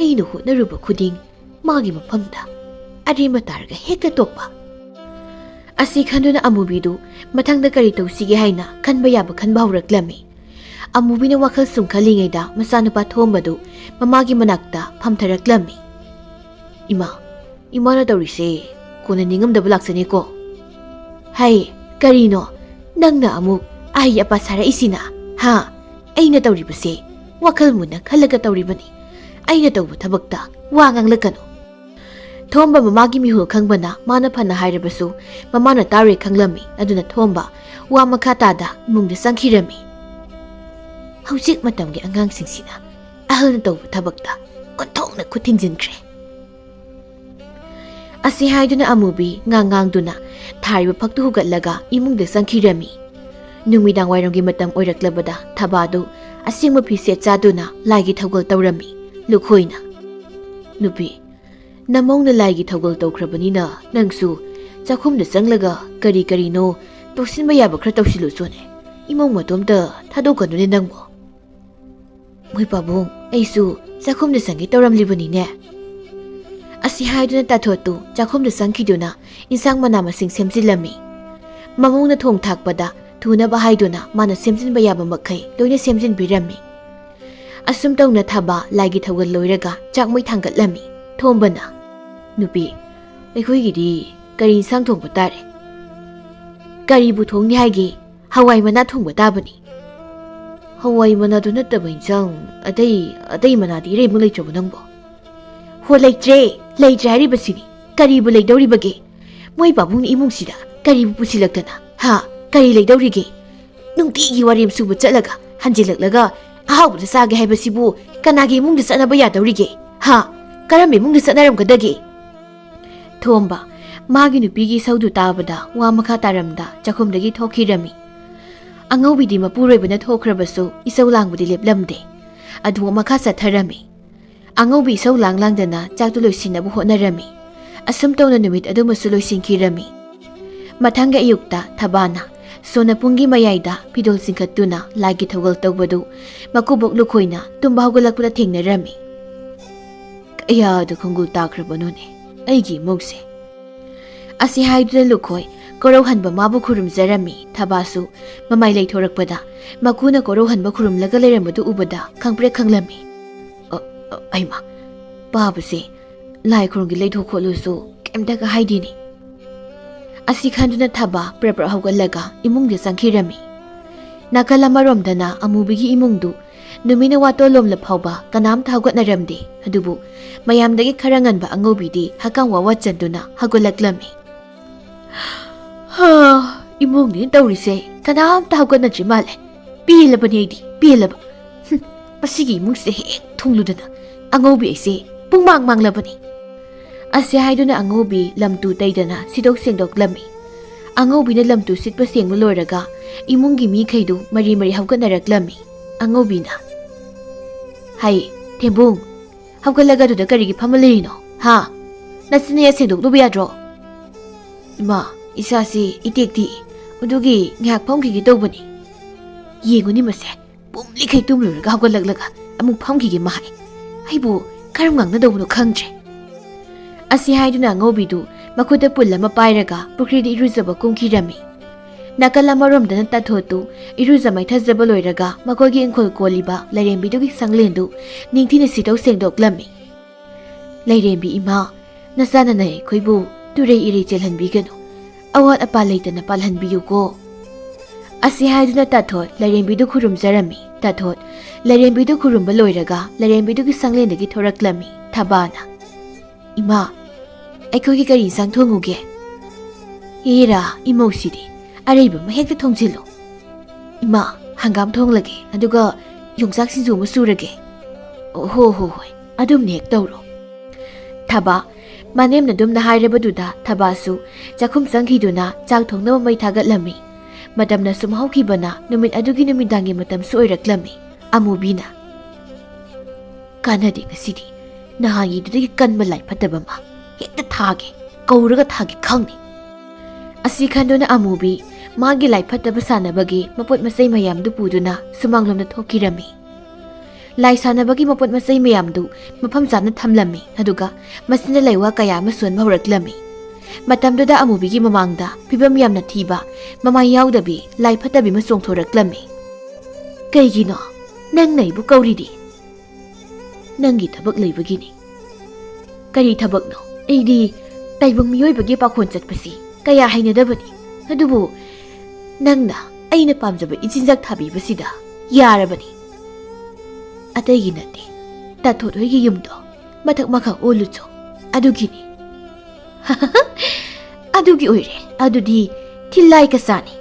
ꯑꯩꯅ ꯍꯣꯠꯅꯔꯨꯕ ꯈꯨꯗꯤꯡ ꯃꯥꯒꯤ ꯃꯐꯝꯗ ꯑꯔꯦꯝꯕ ꯇꯥꯔꯒ ꯍꯦꯛꯇ ꯇꯣꯛꯄ꯫" ꯑꯁꯤ ꯈꯟꯗꯨꯅ ꯑꯃꯨꯕꯤꯗꯨ ꯃꯊꯪꯗ ꯀꯔꯤ ꯇꯧꯁꯤꯒꯦ ꯍꯥꯏꯅ ꯈꯟꯕ ꯌꯥꯕ ꯈꯟꯕ ꯍꯧꯔꯛꯂꯝꯃꯤ꯫ ꯑꯃꯨꯕꯤꯅ ꯋꯥꯈꯜ ꯁꯨꯝ ꯈꯜꯂꯤꯉꯩꯗ ꯃꯆꯥꯅꯨꯄꯥ ꯊꯣꯝꯕꯗꯨ ꯃꯃꯥꯒꯤ ꯃꯅꯥꯛꯇ ꯐꯝꯊꯔꯛꯂꯝꯃꯤ꯫ "ꯏꯃꯥ, ꯏꯃꯥꯅ ꯇꯧꯔꯤꯁꯦ ꯀꯣꯟꯅ ꯅꯤꯡꯉꯝꯗꯕ ꯂꯥꯛꯆꯅꯤꯀꯣ꯫" "ꯍꯩ, ꯀꯔꯤꯅꯣ? ꯅꯪꯅ ꯑꯃꯨꯛ ꯑꯍꯩ ꯑꯄꯥ ꯁꯥꯔꯛꯏꯁꯤꯅ? ꯍꯥ? ꯑꯩꯅ ꯇꯧꯔꯤꯕꯁꯦ ꯋꯥꯈꯜ ꯃꯨꯟꯅ ꯈꯜꯂꯒ ꯇꯧꯔꯤꯕꯅꯤ꯫ ꯑꯩꯅ ꯇꯧꯕ ꯊꯕꯛꯇ ꯋꯥ ꯉꯥꯡꯂꯛꯀꯅꯨ꯫" ꯊꯣꯝꯕ ꯃꯃꯥꯒꯤ ꯃꯤꯍꯨꯜ ꯈꯪꯕꯅ ꯃꯥꯅ ꯐꯅ ꯍꯥꯏꯔꯕꯁꯨ ꯃꯃꯥꯅ ꯇꯥꯔꯣꯏ ꯈꯪꯂꯝꯃꯤ꯫ ꯑꯗꯨꯅ ꯊꯣꯝꯕ ꯋꯥ ꯃꯈꯥ ꯇꯥꯗ ꯏꯃꯨꯡꯗ ꯆꯪꯈꯤꯔꯝꯃꯤ꯫ "ꯍꯧꯖꯤꯛ ꯃꯇꯝꯒꯤ ꯑꯉꯥꯡꯁꯤꯡꯁꯤꯅ ꯑꯍꯜꯅ ꯇꯧꯕ ꯊꯕꯛꯇ ꯑꯣꯟꯊꯣꯛꯅ ꯈꯨꯠ ꯊꯤꯟꯖꯤꯟꯈ꯭ꯔꯦ꯫" ꯑꯁꯤ ꯍꯥꯏꯗꯨꯅ ꯑꯃꯨꯕꯤ ꯉꯥꯡ ꯉꯥꯡꯗꯨꯅ ꯊꯥꯔꯤꯕ ꯐꯛꯇꯨ ꯍꯨꯒꯠꯂꯒ ꯏꯃꯨꯡꯗ ꯆꯪꯈꯤꯔꯝꯃꯤ꯫ ꯅꯨꯃꯤꯗꯥꯡ ꯋꯥꯏꯔꯝꯒꯤ ꯃꯇꯝ ꯑꯣꯏꯔꯛꯂꯕꯗ ꯊꯕꯥꯗꯨ ꯑꯁꯦꯡꯕ ꯐꯤꯁꯦꯠ ꯆꯥꯗꯨꯅ ꯂꯥꯏꯒꯤ ꯊꯧꯒꯜ ꯇꯧꯔꯝꯃꯤ꯫ ꯂꯨꯈꯣꯏꯅ, "ꯅꯨꯄꯤ, ꯅꯃꯧꯅ ꯂꯥꯏꯒꯤ ꯊꯧꯒꯜ ꯇꯧꯈ꯭ꯔꯕꯅꯤꯅ ꯅꯪꯁꯨ ꯆꯥꯛꯈꯨꯝꯗ ꯆꯪꯂꯒ ꯀꯔꯤ ꯀꯔꯤꯅꯣ ꯇꯧꯁꯤꯟꯕ ꯌꯥꯕ ꯈꯔ ꯇꯧꯁꯤꯜꯂꯨ ꯆꯣꯅꯦ꯫ ꯏꯃꯧ ꯃꯇꯣꯝꯇ ꯊꯥꯗꯣꯛꯀꯅꯨꯅꯦ ꯅꯪꯕꯨ꯫" "ꯃꯣꯏ ꯄꯥꯕꯨꯡ, ꯑꯩꯁꯨ ꯆꯥꯛꯈꯨꯝꯗ ꯆꯪꯒꯦ ꯇꯧꯔꯝꯂꯤꯕꯅꯤꯅꯦ꯫" ꯑꯁꯤ ꯍꯥꯏꯗꯨꯅ ꯇꯥꯊꯣꯠꯇꯨ ꯆꯥꯛꯈꯨꯝꯗ ꯆꯪꯈꯤꯗꯨꯅ ꯏꯟꯁꯥꯡ ꯃꯅꯥ ꯃꯁꯤꯡ ꯁꯦꯝꯖꯤꯜꯂꯝꯃꯤ꯫ ꯃꯃꯧꯅ ꯊꯣꯡ ꯊꯥꯛꯄꯗ ꯊꯨꯅꯕ ꯍꯥꯏꯗꯨꯅ ꯃꯥꯅ ꯁꯦꯝꯖꯤꯟꯕ ꯌꯥꯕ ꯃꯈꯩ ꯂꯣꯏꯅ ꯁꯦꯝꯖꯤꯟꯕꯤꯔꯝꯃꯤ꯫ ꯑꯁꯨꯝ ꯇꯧꯅ ꯊꯕꯥ ꯂꯥꯏꯒꯤ ꯊꯧꯒꯜ ꯂꯣꯏꯔꯒ ꯆꯥꯛ ꯃꯩ ꯊꯥꯡꯒꯠꯂꯝꯃꯤ꯫ ꯊꯣꯝꯕꯅ, "ꯅꯨꯄꯤ, ꯑꯩꯈꯣꯏꯒꯤꯗꯤ ꯀꯔꯤ ꯏꯟꯁꯥꯡ ꯊꯣꯡꯕ ꯇꯥꯔꯦ?" "ꯀꯔꯤꯕꯨ ꯊꯣꯡꯅꯤ ꯍꯥꯏꯒꯦ? ꯍꯋꯥꯏ ꯃꯅꯥ ꯊꯣꯡꯕ ꯇꯥꯕꯅꯤ꯫" "ꯍꯋꯥꯏ ꯃꯅꯥꯗꯨ ꯅꯠꯇꯕ ꯏꯟꯁꯥꯡ ꯑꯇꯩ, ꯑꯇꯩ ꯃꯅꯥꯗꯤ ꯏꯔꯩꯃꯛ ꯂꯩꯇ꯭ꯔꯕꯣ ꯅꯪꯕꯣ?" ꯍꯣ, ꯂꯩꯇ꯭ꯔꯦ, ꯂꯩꯇ꯭ꯔꯦ ꯍꯥꯏꯔꯤꯕꯁꯤꯅꯤ꯫ ꯀꯔꯤꯕꯨ ꯂꯩꯗꯧꯔꯤꯕꯒꯦ? ꯃꯣꯏ ꯄꯥꯕꯨꯡꯅ ꯏꯃꯨꯡꯁꯤꯗ ꯀꯔꯤꯕꯨ ꯄꯨꯁꯤꯜꯂꯛꯇꯅ? ꯍꯥ? ꯀꯔꯤ ꯂꯩꯗꯧꯔꯤꯒꯦ? ꯅꯨꯡꯇꯤꯒꯤ ꯋꯥꯔꯦꯝ ꯁꯨꯕ ꯆꯠꯂꯒ ꯍꯟꯖꯤꯜꯂꯛꯂꯒ ꯑꯍꯥꯎꯕꯗ ꯆꯥꯒꯦ ꯍꯥꯏꯕꯁꯤꯕꯨ ꯀꯅꯥꯒꯤ ꯏꯃꯨꯡꯗ ꯆꯠꯅꯕ ꯌꯥꯗꯧꯔꯤꯒꯦ? ꯍꯥ? ꯀꯔꯝꯕ ꯏꯃꯨꯡꯗ ꯆꯠꯅꯔꯝꯒꯗꯒꯦ? ꯊꯣꯝꯕ, ꯃꯥꯒꯤ ꯅꯨꯄꯤꯒꯤ ꯏꯁꯧꯗꯨ ꯇꯥꯕꯗ ꯋꯥ ꯃꯈꯥ ꯇꯥꯔꯝꯗ ꯆꯥꯛꯈꯨꯝꯗꯒꯤ ꯊꯣꯛꯈꯤꯔꯝꯃꯤ꯫ ꯑꯉꯧꯕꯤꯗꯤ ꯃꯄꯨꯔꯣꯏꯕꯅ ꯊꯣꯛꯈ꯭ꯔꯕꯁꯨ ꯏꯁꯧ ꯂꯥꯡꯕꯗꯤ ꯂꯦꯞꯂꯝꯗꯦ꯫ ꯑꯗꯨ ꯃꯈꯥ ꯆꯠꯊꯔꯝꯃꯤ꯫ ꯑꯉꯧꯕꯤ ꯏꯁꯧ ꯂꯥꯡ ꯂꯥꯡꯗꯅ ꯆꯥꯛꯇꯨ ꯂꯣꯏꯁꯤꯟꯅꯕ ꯍꯣꯠꯅꯔꯝꯃꯤ꯫ ꯑꯁꯨꯝ ꯇꯧꯅ ꯅꯨꯃꯤꯠ ꯑꯗꯨꯃꯁꯨ ꯂꯣꯏꯁꯤꯟꯈꯤꯔꯝꯃꯤ꯫ ꯃꯊꯪꯒꯤ ꯑꯌꯨꯛꯇ ꯊꯕꯥꯅ ꯁꯣꯅ ꯄꯨꯡꯒꯤ ꯃꯌꯥꯏꯗ ꯐꯤꯗꯣꯜ ꯆꯤꯡꯈꯠꯇꯨꯅ ꯂꯥꯏꯒꯤ ꯊꯧꯒꯜ ꯇꯧꯕꯗꯨ ꯃꯀꯨꯕꯣꯛ ꯂꯨꯈꯣꯏꯅ ꯇꯨꯝꯕ ꯍꯧꯒꯠꯂꯛꯄꯗ ꯊꯦꯡꯅꯔꯝꯃꯤ꯫ "ꯀꯌꯥꯗ ꯈꯣꯡꯒꯨꯜ ꯇꯥꯈ꯭ꯔꯕꯅꯣꯅꯦ ꯑꯩꯒꯤ ꯏꯃꯨꯡꯁꯦ?" ꯑꯁꯤ ꯍꯥꯏꯗꯨꯅ ꯂꯨꯈꯣꯏ ꯀꯣꯔꯧꯍꯟꯕ ꯃꯥꯕꯨ ꯈꯨꯔꯨꯝꯖꯔꯝꯃꯤ꯫ ꯊꯕꯥꯁꯨ ꯃꯃꯥꯏ ꯂꯩꯊꯣꯔꯛꯄꯗ ꯃꯀꯨꯅ ꯀꯣꯔꯧꯍꯟꯕ ꯈꯨꯔꯨꯝꯂꯒ ꯂꯩꯔꯝꯕꯗꯨ ꯎꯕꯗ ꯈꯪꯄ꯭ꯔꯦꯛ ꯈꯪꯂꯝꯃꯤ꯫ "ꯑ, ꯑ, ꯑꯩꯃ, ꯄꯥꯕꯁꯦ ꯂꯥꯏ ꯈꯨꯔꯨꯝꯒꯤ ꯂꯩꯊꯣꯛ ꯈꯣꯠꯂꯨꯁꯨ ꯀꯩꯝꯇꯒ ꯍꯥꯏꯗꯦꯅꯦ"꯫ ꯑꯁꯤ ꯈꯟꯗꯨꯅ ꯊꯕꯥ ꯄ꯭ꯔꯞ ꯄ꯭ꯔꯞ ꯍꯧꯒꯠꯂꯒ ꯏꯃꯨꯡꯗ ꯆꯪꯈꯤꯔꯝꯃꯤ꯫ ꯅꯥꯀꯜ ꯑꯃꯔꯣꯝꯗꯅ ꯑꯃꯨꯕꯤꯒꯤ ꯏꯃꯨꯡꯗꯨ ꯅꯨꯃꯤꯠꯅ ꯋꯥꯇꯣꯜꯂꯣꯝꯂ ꯐꯥꯎꯕ ꯀꯅꯥꯝꯇ ꯍꯧꯒꯠꯅꯔꯝꯗꯦ꯫ ꯑꯗꯨꯕꯨ ꯃꯌꯥꯝꯗꯒꯤ ꯈꯔ ꯉꯟꯕ ꯑꯉꯧꯕꯤꯗꯤ ꯍꯀꯥꯝ ꯋꯥꯋꯥ ꯆꯟꯗꯨꯅ ꯍꯧꯒꯠꯂꯛꯂꯝꯃꯤ꯫ "ꯍꯥ, ꯏꯃꯨꯡꯅꯦꯅ ꯇꯧꯔꯤꯁꯦ ꯀꯅꯥꯝꯇ ꯍꯧꯒꯠꯅꯗ꯭ꯔꯤ ꯃꯥꯜꯂꯦ꯫ ꯄꯦꯜꯂꯕꯅꯦ ꯑꯩꯗꯤ, ꯄꯦꯜꯂꯕ꯫ ꯍꯨꯝ, ꯃꯁꯤꯒꯤ ꯏꯃꯨꯡꯁꯤꯗ ꯍꯦꯛ ꯊꯨꯡꯂꯨꯗꯅ ꯑꯉꯧꯕꯤ ꯑꯩꯁꯦ ꯄꯨꯡꯃꯥꯡ ꯃꯥꯡꯂꯕꯅꯤ"꯫ ꯑꯁꯤ ꯍꯥꯏꯗꯨꯅ ꯑꯉꯧꯕꯤ ꯂꯝꯇꯨ ꯇꯩꯗꯅ ꯁꯤꯗꯣꯛ ꯁꯦꯡꯗꯣꯛꯂꯝꯃꯤ꯫ ꯑꯉꯧꯕꯤꯅ ꯂꯝꯇꯨ ꯁꯤꯠꯄ ꯁꯦꯡꯕ ꯂꯣꯏꯔꯒ ꯏꯃꯨꯡꯒꯤ ꯃꯤꯈꯩꯗꯨ ꯃꯔꯤ ꯃꯔꯤ ꯍꯧꯒꯠꯅꯔꯛꯂꯝꯃꯤ꯫ ꯑꯉꯧꯕꯤꯅ, "ꯍꯩ, ꯊꯦꯝꯕꯨꯡ, ꯍꯧꯒꯠꯂꯒ ꯑꯗꯨꯗ ꯀꯔꯤꯒꯤ ꯐꯝꯃ ꯂꯩꯔꯤꯅꯣ? ꯍꯥ? ꯅꯆꯤꯟ ꯅꯌꯥ ꯁꯦꯡꯗꯣꯛꯂꯨꯕ ꯌꯥꯗ꯭ꯔꯣ?" "ꯏꯃꯥ, ꯏꯁꯥꯁꯤ ꯏꯇꯦꯛ ꯇꯦꯛꯏ, ꯑꯗꯨꯒꯤ ꯉꯥꯏꯍꯥꯛ ꯐꯝꯈꯤꯒꯦ ꯇꯧꯕꯅꯤ꯫ ꯌꯦꯡꯉꯨꯅꯤ ꯃꯁꯦ, ꯄꯨꯝꯂꯤꯈꯩ ꯇꯨꯝꯂꯨꯔꯒ ꯍꯧꯒꯠꯂꯛꯂꯒ ꯑꯃꯨꯛ ꯐꯝꯈꯤꯒꯦ ꯃꯥ ꯍꯥꯏ꯫ ꯑꯩꯕꯨ ꯀꯔꯝ ꯉꯥꯡꯅꯗꯧꯕꯅꯣ ꯈꯪꯗ꯭ꯔꯦ"꯫ ꯑꯁꯤ ꯍꯥꯏꯗꯨꯅ ꯑꯉꯧꯕꯤꯗꯨ ꯃꯈꯨꯠꯇ ꯄꯨꯜ ꯑꯃ ꯄꯥꯏꯔꯒ ꯄꯨꯈ꯭ꯔꯤꯗ ꯏꯔꯨꯖꯕ ꯀꯨꯝꯈꯤꯔꯝꯃꯤ꯫ ꯅꯥꯀꯜ ꯑꯃꯔꯣꯝꯗꯅ ꯇꯥꯊꯣꯠꯇꯨ ꯏꯔꯨꯖ ꯃꯥꯏꯊꯖꯕ ꯂꯣꯏꯔꯒ ꯃꯈꯣꯏꯒꯤ ꯏꯪꯈꯣꯜ ꯀꯣꯜꯂꯤꯕ ꯂꯥꯏꯔꯦꯝꯕꯤꯗꯨꯒꯤ ꯁꯪꯂꯦꯟꯗꯨ ꯅꯤꯡꯊꯤꯅ ꯁꯤꯠꯇꯣꯛ ꯁꯦꯡꯗꯣꯛꯂꯝꯃꯤ꯫ "ꯂꯥꯏꯔꯦꯝꯕꯤ ꯏꯃꯥ, ꯅꯆꯥꯅ ꯅꯌꯥꯏꯈꯣꯏꯕꯨ ꯇꯨꯔꯩ ꯏꯔꯩ ꯆꯦꯜꯍꯟꯕꯤꯒꯅꯨ꯫ ꯑꯋꯥꯠ ꯑꯄꯥ ꯂꯩꯇꯅ ꯄꯥꯜꯍꯟꯕꯤꯌꯨꯀꯣ"꯫ ꯑꯁꯤ ꯍꯥꯏꯗꯨꯅ ꯇꯥꯊꯣꯠ ꯂꯥꯏꯔꯦꯝꯕꯤꯗꯨ ꯈꯨꯔꯨꯝꯖꯔꯝꯃꯤ꯫ ꯇꯥꯊꯣꯠ ꯂꯥꯏꯔꯦꯝꯕꯤꯗꯨ ꯈꯨꯔꯨꯝꯕ ꯂꯣꯏꯔꯒ ꯂꯥꯏꯔꯦꯝꯕꯤꯗꯨꯒꯤ ꯁꯪꯂꯦꯟꯗꯒꯤ ꯊꯣꯔꯛꯂꯝꯃꯤ꯫ ꯊꯕꯥꯅ, "ꯏꯃꯥ, ꯑꯩꯈꯣꯏꯒꯤ ꯀꯔꯤ ꯏꯟꯁꯥꯡ ꯊꯣꯡꯉꯨꯒꯦ?" "ꯍꯦꯔꯥ, ꯏꯃꯧꯁꯤꯗꯤ ꯑꯔꯩꯕ ꯑꯃ ꯍꯦꯛꯇ ꯊꯣꯡꯖꯤꯜꯂꯨ꯫ ꯏꯃꯥ, ꯍꯪꯒꯥꯝ ꯊꯣꯡꯂꯒꯦ, ꯑꯗꯨꯒ ꯌꯣꯡꯆꯥꯛ ꯁꯤꯡꯖꯨ ꯑꯃ ꯁꯨꯔꯒꯦ꯫" "ꯑꯣ, ꯍꯣ, ꯍꯣ, ꯍꯣꯏ, ꯑꯗꯨꯝꯅ ꯍꯦꯛ ꯇꯧꯔꯣ꯫" ꯊꯕꯥ ꯃꯅꯦꯝꯅ ꯑꯗꯨꯝꯅ ꯍꯥꯏꯔꯕꯗꯨꯗ ꯊꯕꯥꯁꯨ ꯆꯥꯛꯈꯨꯝ ꯆꯪꯈꯤꯗꯨꯅ ꯆꯥꯛ ꯊꯣꯡꯅꯕ ꯃꯩ ꯊꯥꯒꯠꯂꯝꯃꯤ꯫ ꯃꯇꯝꯅ ꯁꯨꯝ ꯍꯧꯈꯤꯕꯅ ꯅꯨꯃꯤꯠ ꯑꯗꯨꯒꯤ ꯅꯨꯃꯤꯗꯥꯡꯒꯤ ꯃꯇꯝꯁꯨ ꯑꯣꯏꯔꯛꯂꯝꯃꯤ꯫ ꯑꯃꯨꯕꯤꯅ, "ꯀꯥꯟꯅꯗꯦ ꯉꯁꯤꯗꯤ꯫ ꯅꯍꯥꯟꯒꯤꯗꯨꯗꯒꯤ ꯀꯟꯕ ꯂꯥꯏ ꯐꯠꯇꯕ ꯑꯃ ꯍꯦꯛꯇ ꯊꯥꯒꯦ, ꯀꯧꯔꯒ ꯊꯥꯒꯦ ꯈꯪꯅꯤ꯫" ꯑꯁꯤ ꯈꯟꯗꯨꯅ ꯑꯃꯨꯕꯤ ꯃꯥꯒꯤ ꯂꯥꯏ ꯐꯠꯇꯕ ꯁꯥꯟꯅꯕꯒꯤ ꯃꯄꯣꯠ ꯃꯆꯩ ꯃꯌꯥꯝꯗꯨ ꯄꯨꯗꯨꯅ ꯁꯨꯃꯥꯡꯂꯣꯝꯗ ꯊꯣꯛꯈꯤꯔꯝꯃꯤ꯫ ꯂꯥꯏ ꯁꯥꯟꯅꯕꯒꯤ ꯃꯄꯣꯠ ꯃꯆꯩ ꯃꯌꯥꯝꯗꯨ ꯃꯐꯝ ꯆꯥꯅ ꯊꯝꯂꯝꯃꯤ, ꯑꯗꯨꯒ ꯃꯁꯤꯅ ꯂꯩꯋꯥ ꯀꯌꯥ ꯑꯃ ꯁꯣꯟꯕ ꯍꯧꯔꯛꯂꯝꯃꯤ꯫ ꯃꯇꯝꯗꯨꯗ ꯑꯃꯨꯕꯤꯒꯤ ꯃꯃꯥꯡꯗ ꯐꯤꯕꯝ ꯌꯥꯝꯅ ꯊꯤꯕ, ꯃꯃꯥꯏ ꯌꯥꯎꯗꯕꯤ ꯂꯥꯏ ꯐꯠꯇꯕꯤ ꯑꯃ ꯆꯣꯡꯊꯣꯔꯛꯂꯝꯃꯤ꯫ "ꯀꯩꯒꯤꯅꯣ ꯅꯪꯅ ꯑꯩꯕꯨ ꯀꯧꯔꯤꯗꯤ?" "ꯅꯪꯒꯤ ꯊꯕꯛ ꯂꯩꯕꯒꯤꯅꯤ꯫" "ꯀꯔꯤ ꯊꯕꯛꯅꯣ? ꯑꯩꯗꯤ ꯇꯥꯏꯕꯪ ꯃꯤꯑꯣꯏꯕꯒꯤ ꯄꯥꯈꯣꯟ ꯆꯠꯄꯁꯤ ꯀꯌꯥ ꯍꯩꯅꯗꯕꯅꯤ, ꯑꯗꯨꯕꯨ ꯅꯪꯅ ꯑꯩꯅ ꯄꯥꯝꯖꯕ ꯏꯆꯤꯟꯖꯥꯛ ꯊꯥꯕꯤꯕꯁꯤꯗ ꯌꯥꯔꯕꯅꯤ꯫" "ꯑꯇꯩꯒꯤ ꯅꯠꯇꯦ, ꯇꯥꯊꯣꯠ ꯍꯣꯏꯒꯤ ꯌꯨꯝꯗꯣ ꯃꯊꯛ ꯃꯈꯥ ꯑꯣꯜꯂꯨ ꯆꯣ, ꯑꯗꯨꯒꯤꯅꯤ꯫" "ꯑꯗꯨꯒꯤ ꯑꯣꯏꯔꯦ, ꯑꯗꯨꯗꯤ ꯊꯤꯜꯂꯥꯏ ꯀꯆꯥꯅꯤ꯫"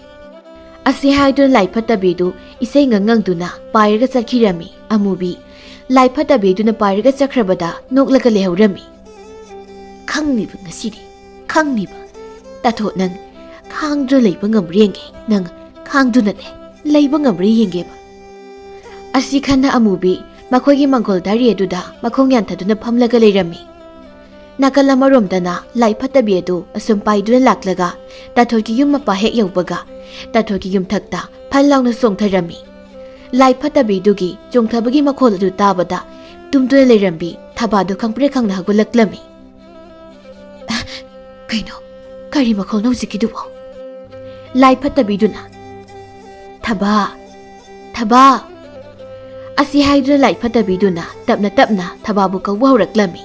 ꯑꯁꯤ ꯍꯥꯏꯗꯨꯅ ꯂꯥꯏ ꯐꯠꯇꯕꯤꯗꯨ ꯏꯁꯩ ꯉꯪꯉꯪꯗꯨꯅ ꯄꯥꯏꯔꯒ ꯆꯠꯈꯤꯔꯝꯃꯤ꯫ ꯑꯃꯨꯕꯤ ꯂꯥꯏ ꯐꯠꯇꯕꯤꯗꯨꯅ ꯄꯥꯏꯔꯒ ꯆꯠꯈ꯭ꯔꯕꯗ ꯅꯣꯛꯂꯒ ꯂꯩꯍꯧꯔꯝꯃꯤ꯫ "ꯈꯪꯅꯤꯕ ꯉꯁꯤꯗꯤ, ꯈꯪꯅꯤꯕ꯫ ꯇꯥꯊꯣꯠ, ꯅꯪ ꯈꯥꯡꯗꯨꯅ ꯂꯩꯕ ꯉꯝꯕ꯭ꯔꯥ ꯌꯦꯡꯒꯦ, ꯅꯪ ꯈꯥꯡꯗꯨꯅꯅꯦ ꯂꯩꯕ ꯉꯝꯕ꯭ꯔꯥ ꯌꯦꯡꯒꯦꯕ꯫" ꯑꯁꯤ ꯈꯟꯅ ꯑꯃꯨꯕꯤ ꯃꯈꯣꯏꯒꯤ ꯃꯪꯒꯣꯜ ꯗꯥꯔꯤ ꯑꯗꯨꯗ ꯃꯈꯣꯡ ꯌꯥꯟꯊꯗꯨꯅ ꯐꯝꯂꯒ ꯂꯩꯔꯝꯃꯤ꯫ ꯅꯥꯀꯜ ꯑꯃꯔꯣꯝꯗꯅ ꯂꯥꯏ ꯐꯠꯇꯕꯤ ꯑꯗꯨ ꯑꯁꯨꯝ ꯄꯥꯏꯗꯨꯅ ꯂꯥꯛꯂꯒ ꯇꯥꯊꯣꯠꯀꯤ ꯌꯨꯝ ꯃꯄꯥ ꯍꯦꯛ ꯌꯧꯕꯒ ꯇꯥꯊꯣꯠꯀꯤ ꯌꯨꯝꯊꯛꯇ ꯐꯟ ꯂꯥꯎꯅ ꯆꯣꯡꯊꯔꯝꯃꯤ꯫ ꯂꯥꯏ ꯐꯠꯇꯕꯤꯗꯨꯒꯤ ꯆꯣꯡꯊꯕꯒꯤ ꯃꯈꯣꯜ ꯑꯗꯨ ꯇꯥꯕꯗ ꯇꯨꯝꯗꯨꯅ ꯂꯩꯔꯝꯕꯤ ꯊꯕꯥꯗꯨ ꯈꯪꯄ꯭ꯔꯦꯛ ꯈꯪꯅ ꯍꯧꯒꯠꯂꯛꯂꯝꯃꯤ꯫ "ꯀꯩꯅꯣ? ꯀꯔꯤ ꯃꯈꯣꯜꯅꯣ ꯍꯧꯖꯤꯛꯀꯤꯗꯨꯕꯣ?" ꯂꯥꯏ ꯐꯠꯇꯕꯤꯗꯨꯅ, "ꯊꯕꯥ, ꯊꯕꯥ!" ꯑꯁꯤ ꯍꯥꯏꯗꯨꯅ ꯂꯥꯏ ꯐꯠꯇꯕꯤꯗꯨꯅ ꯇꯞꯅ ꯇꯞꯅ ꯊꯕꯥꯕꯨ ꯀꯧꯕ ꯍꯧꯔꯛꯂꯝꯃꯤ꯫